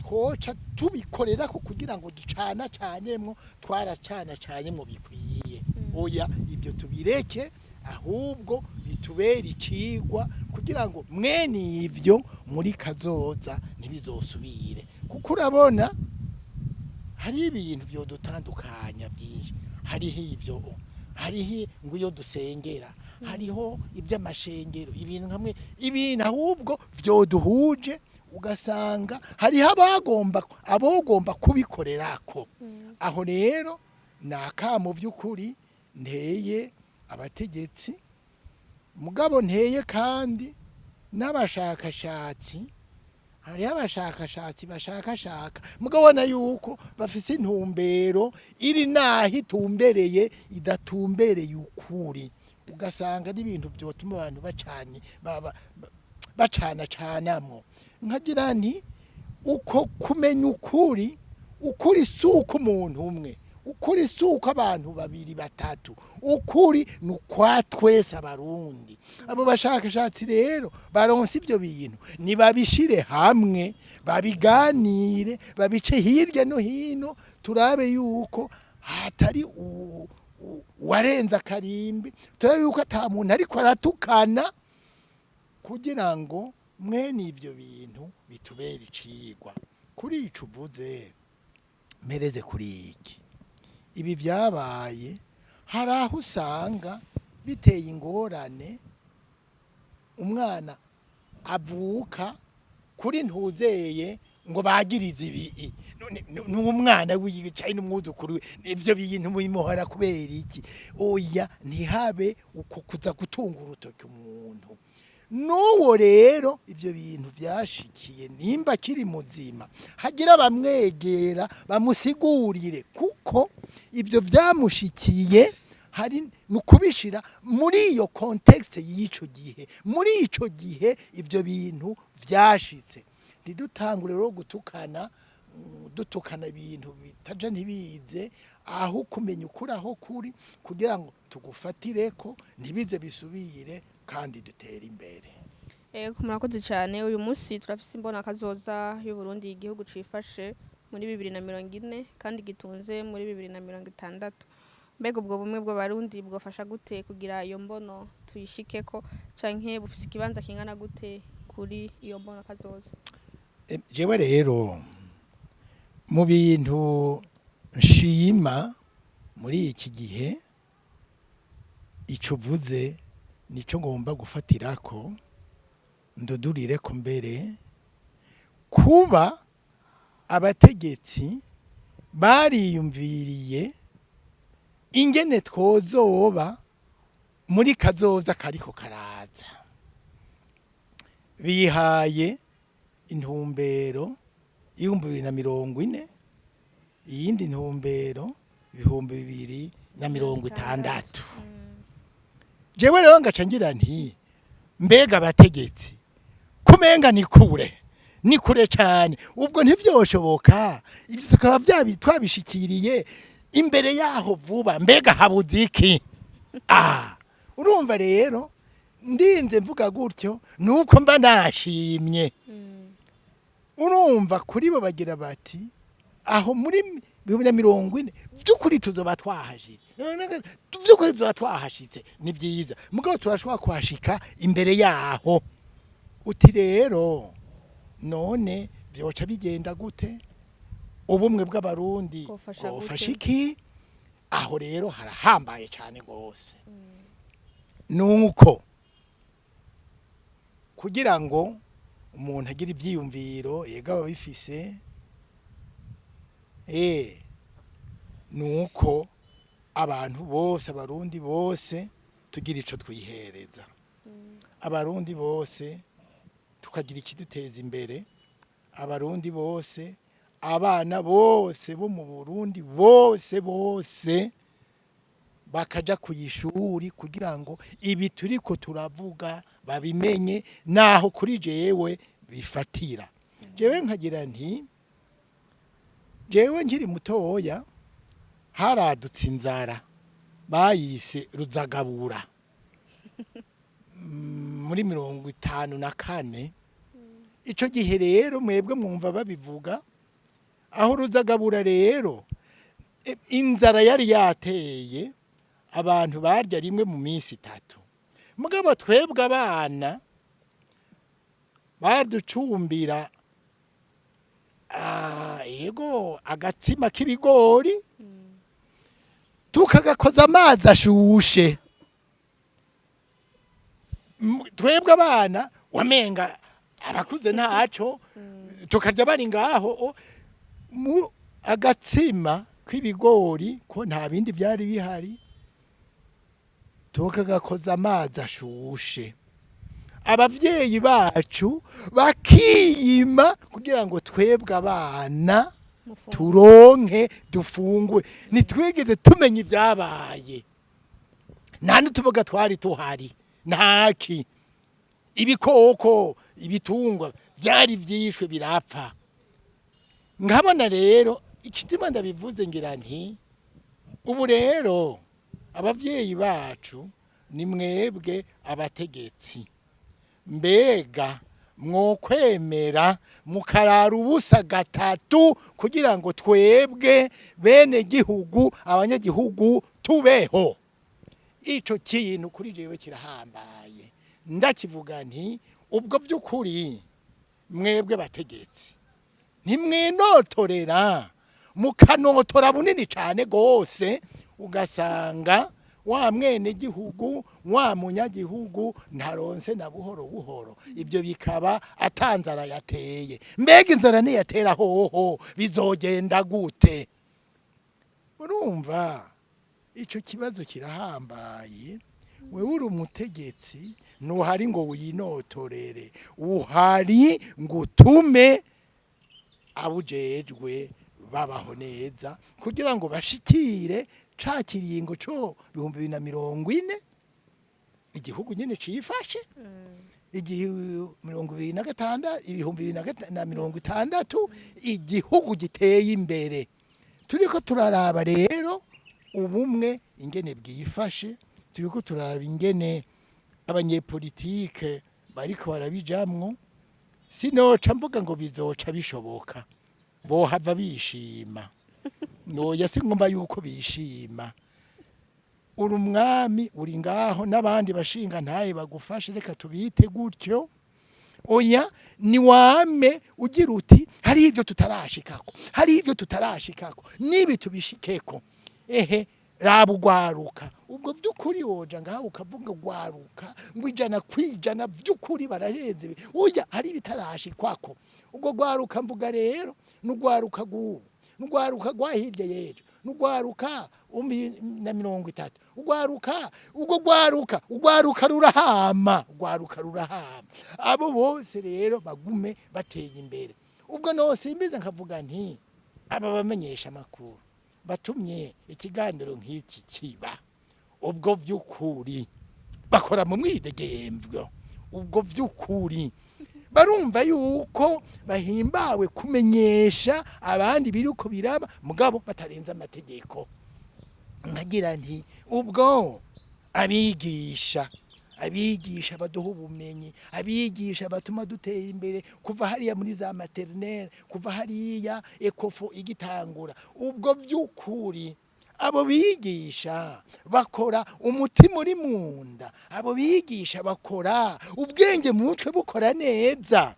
twoca tubikorera ko kugira ngo ducana canemwo, twaracana canemwo bikwiye, oya. Ibyo tubireke, ahubwo bitubere icigwa kugira ngo mwene ivyo muri kazoza ntibizosubire, kuko urabona hari ibintu vyodutandukanya byinshi. Hariho ivyo, hariho ngo iyo dusengera, hariho iby'amashengero, ibintu hamwe, ibintu ahubwo vyoduhuje, ugasanga hariho abagomba abogomba kubikorerako. Aho rero ni akamo by'ukuri nteye abategetsi, mugabo nteye kandi n'abashakashatsi. Hariho abashakashatsi bashakashaka, mugabona yuko bafise intumbero iri naho itumbereye, idatumbereye ukuri, ugasanga n'ibintu byotuma abantu bacani bacana canamwo. Nkagira nti uko kumenya ukuri, ukuri si uko umuntu umwe, ukuri si uko abantu babiri batatu, ukuri ni ukwa twese Abarundi. Abo bashakashatsi rero baronse ibyo bintu, nibabishire hamwe, babiganire, babice hirya no hino, turabe yuko hatari uwarenze akarimbi, turabe yuko ata muntu ariko aratukana, kugira ngo mwene ibyo bintu bitubere icigwa. Kuri ico uvuze, mpereze kuri iki: ibi byabaye, hari aho usanga biteye ingorane. Umwana avuka kuri ntuzeye ngo bagirize ibi, n'umwana wicaye n'umwuzukuru we, ivyo bintu bimuhora kubera iki? Oya, ntihabe uko kuza gutunga urutoki umuntu. N'uwo rero ivyo bintu vyashikiye, nimba akiri muzima, hagira abamwegera bamusigurire, kuko ivyo vyamushikiye hari ni ukubishira muri iyo contexte y'ico gihe, muri ico gihe ivyo bintu vyashitse. Ntidutangure rero gutukana, dutukana ibintu bitaja ntibize, aho kumenya ukuri aho kuri kugira ngo tugufatireko ntibize bisubire kandi dutere imbere. Ego, murakoze cyane. Uyu munsi turafise imbona kazoza y'u Burundi, igihugu cifashe muri 2040 kandi gitunze muri 2060. Mbega ubwo bumwe bw'Abarundi bwofasha gute kugira iyo mbono tuyishikeko, canke bufise ikibanza kingana gute kuri iyo mbono kazoza? Jewe rero mu bintu nshima muri iki gihe, ico uvuze nico ngomba gufatirako ndudurire ko mbere kuba abategetsi bariyumviriye ingene twozoba muri kazoza kariko karaza, bihaye intumbero 2040, iyindi ntumbero 2060. Jewe rero ngaca ngira nti mbega abategetsi kumenga ni kure, ni kure cane, ubwo ntivyoshoboka ibyo tukaba twabishikiriye imbere yaho vuba? Mbega habuze iki? Urumva rero ndinze mvuga gutyo nuko mba nashimye. Urumva kuri bo bagira bati aho muri 2040 by'ukuri tuzoba twahashitse, by'ukuri tuzoba twahashitse, ni byiza, mugabo turashobora kuhashika imbere yaho. Uti rero none byoca bigenda gute? Ubumwe bw'Abarundi Bwofasha gute? Bwofasha iki? Aho rero harahambaye cyane rwose. Nuko kugira ngo umuntu agire ibyiyumviro, yega aba bifise, nuko abantu bose, Abarundi bose, tugira ico twihereza, Abarundi bose tukagira ikiduteza imbere, Abarundi bose, abana bose bo mu Burundi bose bose bakaja ku ishuri kugira ngo ibi turiko turavuga babimenye. Naho kuri jewe bifatira, jewe nkagira nti jewe nkiri mutoya haradutse inzara bayise ruzagabura muri 54. Ico gihe rero mwebwe mwumva babivuga aho ruzagabura rero, inzara yari yateye, abantu barya rimwe mu minsi 3. Mugabo twebwe abana baducumbira yego agatsima k'ibigori, tukagakoza amazi ashushe. Twebwe abana wamenga abakuze ntaco, tukarya bari ngaho mu agatsima k'ibigori, ko nta bindi byari bihari, tukagakoza amazi ashushe, abavyeyi bacu bakiyima kugira ngo twebwe abana Mufungure. turonke dufungure. Ntitwigeze tumenya ibyabaye, nta n'utuboga twari tuhari, ntaki, ibikoko, ibitungwa byari byishwe birapfa. Nkabona rero ikitima ndabivuze ngira nti ubu rero abavyeyi bacu ni mwebwe abategetsi, mbega mwokwemera mukarara ubusa gatatu kugira ngo twebwe bene gihugu, abanyagihugu, tubeho? Ico kintu kuri jewe kirahambaye. Ndakivuga nti ubwo by'ukuri mwebwe bategetsi ntimwinotorera, mukanotora bunini cyane gose, ugasanga wa mwene gihugu, wa munyagihugu ntaronse na buhoro buhoro, ibyo bikaba atanzara yateye. Mbega inzara niyatera hoho bizogenda gute? Urumva ico kibazo kirahambaye. Wewe uri umutegetsi, ntuhari ngo winotorere, uhari ngo utume abujejwe babaho neza kugira ngo bashikire ca kiringo co 2040, igihugu nyene cifashe. Igihe 2026, 2060, igihugu giteye imbere. Turiko turaraba rero ubumwe ingene bwifashe, turiko turaraba ingene abanyepolitike bariko barabijamwo. Sinoca mvuga ngo bizoca bishoboka, bohava bishima. Noya, singomba yuko bishima. Uri umwami, uri ngaho n'abandi bashinga ntaye bagufashe, reka tubite gutyo. Oya, ni wame ugira uti hari ibyo tutarashikako, hari ibyo tutarashikako, nibi tubishikeko. Ehe, raba ugwaruka, ubwo by'ukuri woja ngaho ukavuga ugwaruka ngo 100% by'ukuri bararenze ibi. Oya, hari ibitarashikwako. Ubwo gwaruka mvuga rero n'ugwaruka rw'ubu, n'ugwaruka rwa hirya y'ejo, n'ugwaruka 2030, ugwaruka, ubwo gwaruka, ugwaruka rurahama, ugwaruka rurahama. Abo bose rero bagume bateye imbere. Ubwo nosimbiza nkavuga nti aba bamenyesha amakuru batumye ikiganiro nk'iki kiba, ubwo by'ukuri bakora mu mwidegemvyo, ubwo by'ukuri barumva yuko bahimbawe kumenyesha abandi biri uko biraba, mugabo batarenze amategeko. Nkagira nti ubwo abigisha, abigisha baduha ubumenyi, abigisha batuma dutera imbere kuva hariya muri za maternelle, kuva hariya ECOFO igitangura, ubwo by'ukuri abo bigisha bakora umutima uri munda, abo bigisha bakora ubwenge mu mutwe bukora neza.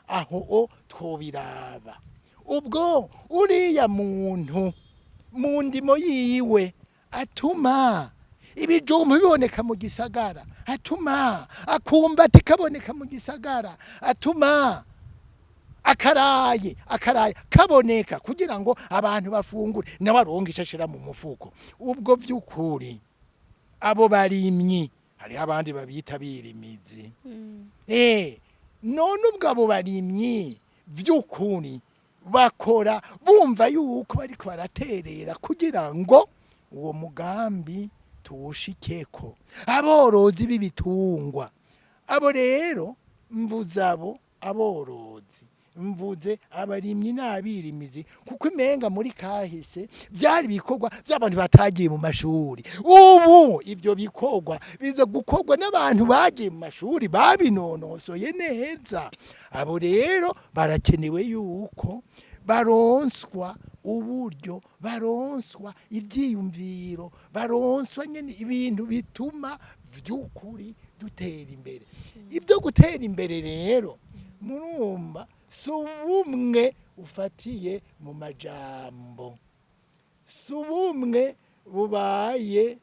Aho o twobiraba. Ubwo uriya muntu mu ndimo yiwe atuma ibijumbu biboneka mu gisagara, atuma akumbati kaboneka mu gisagara, atuma akaraye kaboneka kugira ngo abantu bafungure, nawe aronke icyo ashira mu mufuko. Ubwo by'ukuri abo barimyi, hariho abandi babita birimizi. None ubwo abo barimyi by'ukuri bakora bumva yuko bariko baraterera kugira ngo uwo mugambi tuwushikeko. Aborozi b'ibitungwa, abo rero mvuze abo aborozi, mvuze abarimyi n'abirimizi, kuko imenga muri kahise byari ibikorwa by'abantu batagiye mu mashuri. Ubu ibyo bikorwa biza gukorwa n'abantu bagiye mu mashuri, babinonosoye neza. Abo rero barakenewe yuko baronswa uburyo, baronswa ibyiyumviro, baronswa nyine ibintu bituma by'ukuri dutera imbere. Ibyo gutera imbere rero murumva si ubumwe ufatiye mu majambo, si ubumwe bubaye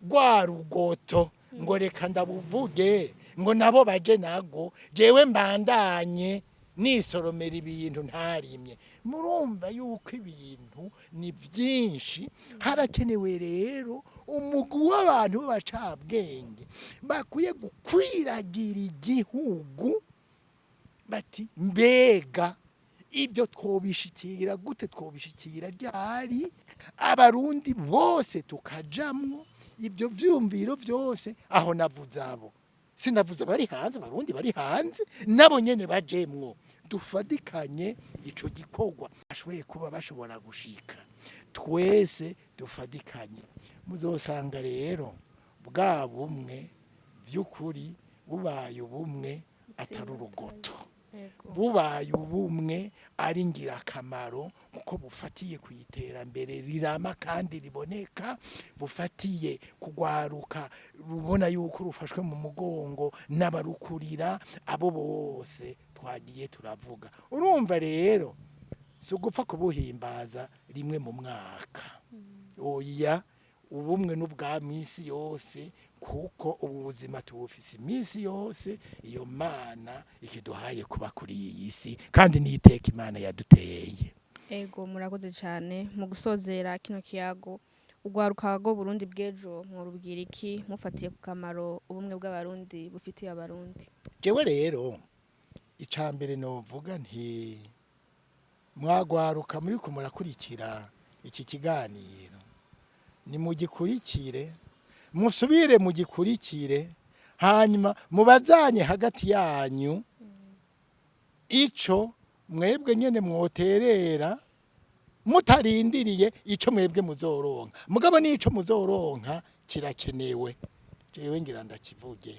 rwa rugoto ngo reka ndabuvuge ngo nabo baje nago, jewe mbandanye nisoromera ibintu ntarimye. Murumva yuko ibintu ni byinshi. Harakenewe rero umugwi w'abantu b'abacabwenge bakwiye gukwiragira igihugu, bati mbega ibyo twobishikira gute, twobishikira ryari, Abarundi bose tukajamwo ibyo vyumviro byose. Aho navuze abo, sinavuze abari hanze. Abarundi bari hanze nabo nyene bajemwo, dufadikanye ico gikorwa, bashoboye kuba bashobora gushika twese dufadikanye. Muzosanga rero bwa bumwe by'ukuri bubaye ubumwe atari urugoto, bubaye ubumwe ari ingirakamaro, kuko bufatiye ku iterambere rirama kandi riboneka, bufatiye kugwaruka rubona yuko rufashwe mu mugongo n'abarukurira, abo bose twagiye turavuga. Urumva rero si ugupfa kubuhimbaza rimwe mu mwaka, oya, ubumwe n'ubwa minsi yose, kuko ubu buzima tubufise iminsi yose. Iyo Mana ikiduhaye kuba kuri iyi si, kandi n'iteka Imana yaduteye. Ego, murakoze cyane. Mu gusozera kino kiyago, ugwaruka rwo Burundi bw'ejo murubwira iki, mufatiye ku kamaro ubumwe bw'Abarundi bufitiye Abarundi? Jewe rero icambere novuga nti mwagwaruka muri ko murakurikira iki kiganiro, nimugikurikire, musubire mugikurikire. Hanyuma mubazanye hagati yanyu ico mwebwe nyene mwoterera, mutarindiriye ico mwebwe muzoronka. Mugabo n'ico muzoronka kirakenewe. Jewe ngira ndakivuge,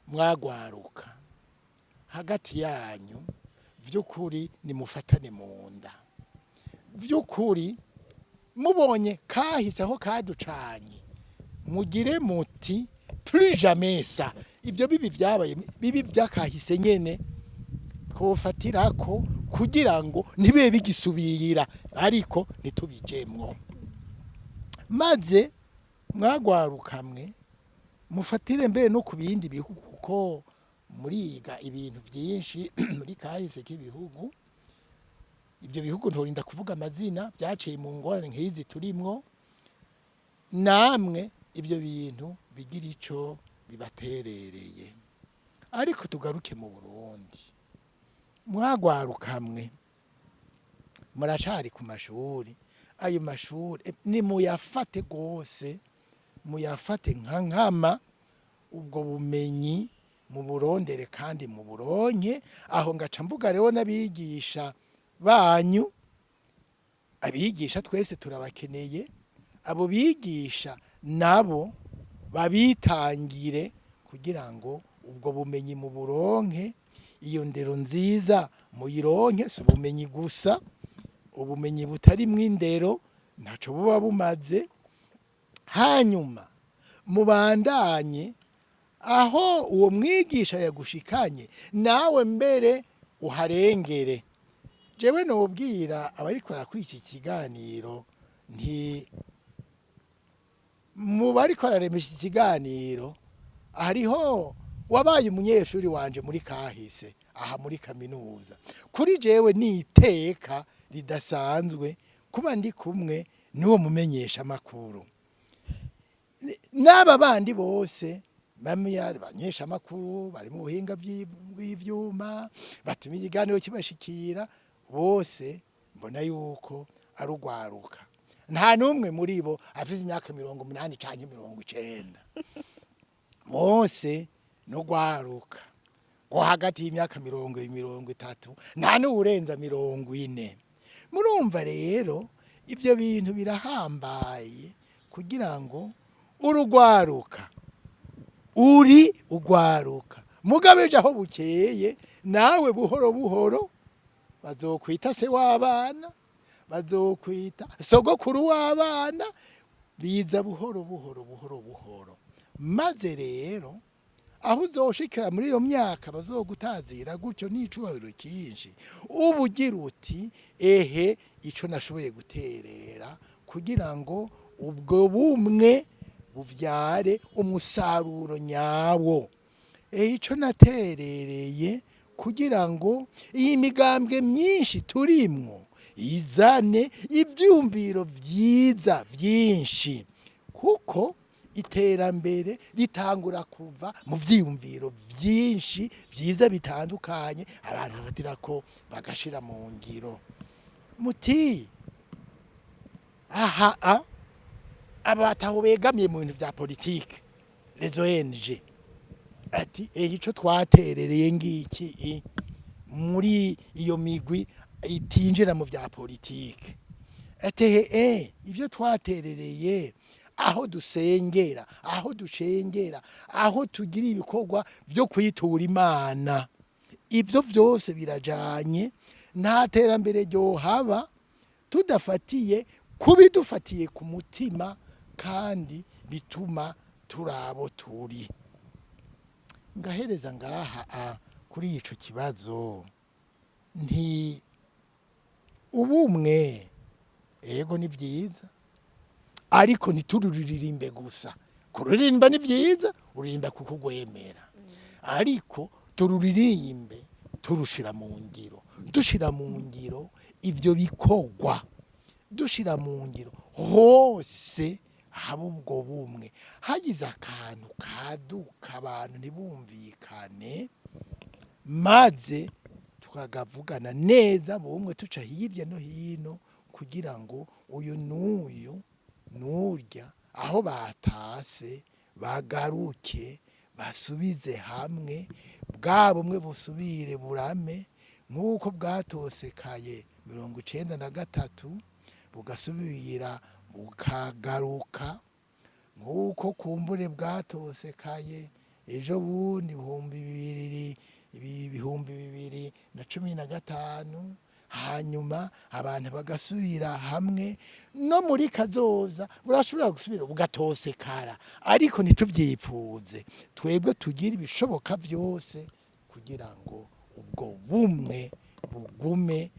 mwagwaruka, hagati yanyu vy'ukuri nimufatane mu nda. Vy'ukuri mubonye kahise aho kaducanye, mugire muti: "Plus jamais ça." Ibyo bibi byabaye bibi byakahise nyene twofatirako kugira ngo ntibibe bigisubira, ariko ntitubijemwo. Maze mwagwarukamwe, mufatire mbere no ku bindi bihugu, kuko muriga ibintu byinshi muri kahise k'ibihugu. Ibyo bihugu ntorinda kuvuga amazina, byaciye mu ngorane nk'izi turimwo. Namwe ibyo bintu bigira ico bibaterereye. Ariko tugaruke mu Burundi. Mwagwarukamwe, muracari ku mashuri. Ayo mashuri nimuyafate gose, muyafate nka nkama. Ubwo bumenyi muburondere kandi muburonke. Aho ngaca mvuga rero n'abigisha banyu. Abigisha twese turabakeneye. Abo bigisha nabo babitangire kugira ngo ubwo bumenyi muburonke, iyo ndero nziza muyironke. Si ubumenyi gusa, ubumenyi butarimwo indero ntaco buba bumaze. Hanyuma mubandanye aho uwo mwigisha yagushikanye, nawe mbere uharengere. Jewe nobwira abariko barakora iki kiganiro nti mu bariko bararemesha iki kiganiro hariho wabaye umunyeshuri wanje muri kahise aha muri kaminuza. Kuri jewe ni iteka ridasanzwe kuba ndi kumwe n'uwo mumenyesha makuru n'aba bandi bose bamwe banyesha amakuru bari mu buhinga bw'ivyuma batuma ikiganiro kibashikira. Bose mbona yuko ari urwaruka, nta n'umwe muri bo afise imyaka 80 canke 90. Bose n'urwaruka ngo hagati y'imyaka 20, 30, nta n'uwurenza 40. Murumva rero ibyo bintu birahambaye kugira ngo urugwaruka uri ugwaruka, mugabe ejo aho bukeye nawe buhoro buhoro bazokwita se w'abana, bazokwita sogokuru w'abana. Biza buhoro buhoro buhoro buhoro. Maze rero aho uzoshikira muri iyo myaka bazogutazira gutyo n'icubahiro cyinshi, uba ugira uti: "Ehe, ico nashoboye guterera kugira ngo ubwo bumwe buvyare umusaruro nyawo, ehe, ico naterereye kugira ngo iyi migambwe myinshi turimwo izane ivyumviro vyiza vyinshi," kuko iterambere ritangura kuva mu vyiyumviro vyinshi vyiza bitandukanye abantu bafatira ko bagashira mu ngiro. Muti aha a aba bataho begamiye mu bintu vya politike, les ONG, ati: "Ehe, ico twaterereye ngiki muri iyo migwi itinjira mu vya politike," ati: "Ivyo twaterereye aho dusengera, aho dushengera, aho tugira ibikorwa vyo kwitura Imana, ivyo vyose birajanye. Nta terambere ryohaba tudafatiye kubidufatiye ku mutima kandi bituma turabo turi." Ngahereza ngaha kuri ico kibazo nti ubumwe ego ni vyiza, ariko ntitururirimbe gusa. Kuririmba ni vyiza, uririmba kuko ugwemera, ariko tururirimbe turushira mu ngiro, dushira mu ngiro ivyo bikorwa, dushira mu ngiro hose haba ubwo bumwe. Hagize akantu kaduka abantu ntibumvikane, maze tukagavugana neza bumwe, tuca hirya no hino kugira ngo uyu n'uyu n'urya aho batase bagaruke. Basubize hamwe bwa bumwe, busubire burame nk'uko bwatosekaye 93, bugasubira bukagaruka, nk'uko kumbure bwatosekaye ejo bundi 2015, hanyuma abantu bagasubira hamwe. No muri kazoza burashobora gusubira bugatosekara, ariko ntitubyipfuze. Twebwe tugira ibishoboka byose kugira ngo ubwo bumwe bugume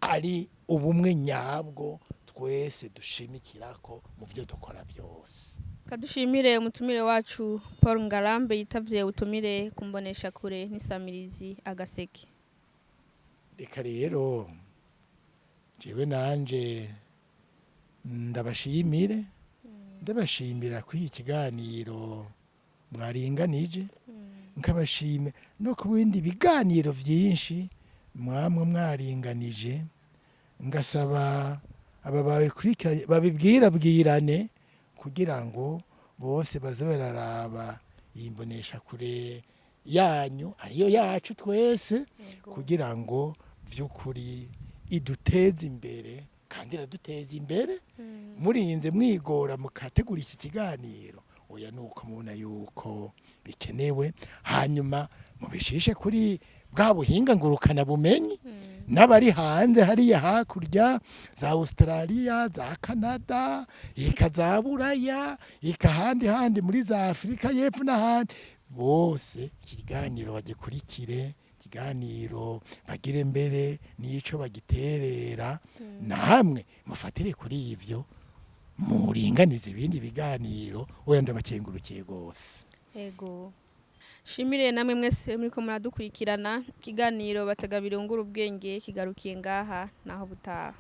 ari ubumwe nyabwo twese dushimikirako mu byo dukora byose. Kadushimire umutumire wacu Paul Ngarambe yitavye utumire kumbonesha kure n'isamirizi Agaseke. Reka rero jewe nanje ndabashimire, ndabashimira kuri iki kiganiro mwaringanije, nkabashime no ku bindi biganiro byinshi mwamwe mwaringanije, ngasaba aba babikurikiranye babibwirabwirane kugira ngo bose baze bararaba iyi mboneshakure yanyu, ariyo yacu twese, kugira ngo by'ukuri iduteze imbere, kandi iraduteza imbere. Murinze mwigora mukategura iki kiganiro, oya, nuko mubona yuko bikenewe, hanyuma mubishishe kuri bwa buhinga ngurukana bumenyi, n'abari hanze hariya hakurya za Australia, za Canada, ika za Buraya, ika handi handi muri za Afurika y'Epfo n'ahandi bose, ikiganiro bagikurikire, ikiganiro bagire mbere n'ico bagiterera. Namwe mufatire kuri ivyo, muringanize ibindi biganiro. Oya, ndabakengurukiye rwose. Ego. Shimire namwe mwese muriko muradukurikirana. Ikiganiro Batega Birungura Ubwenge kigarukiye ngaha, naho butaha.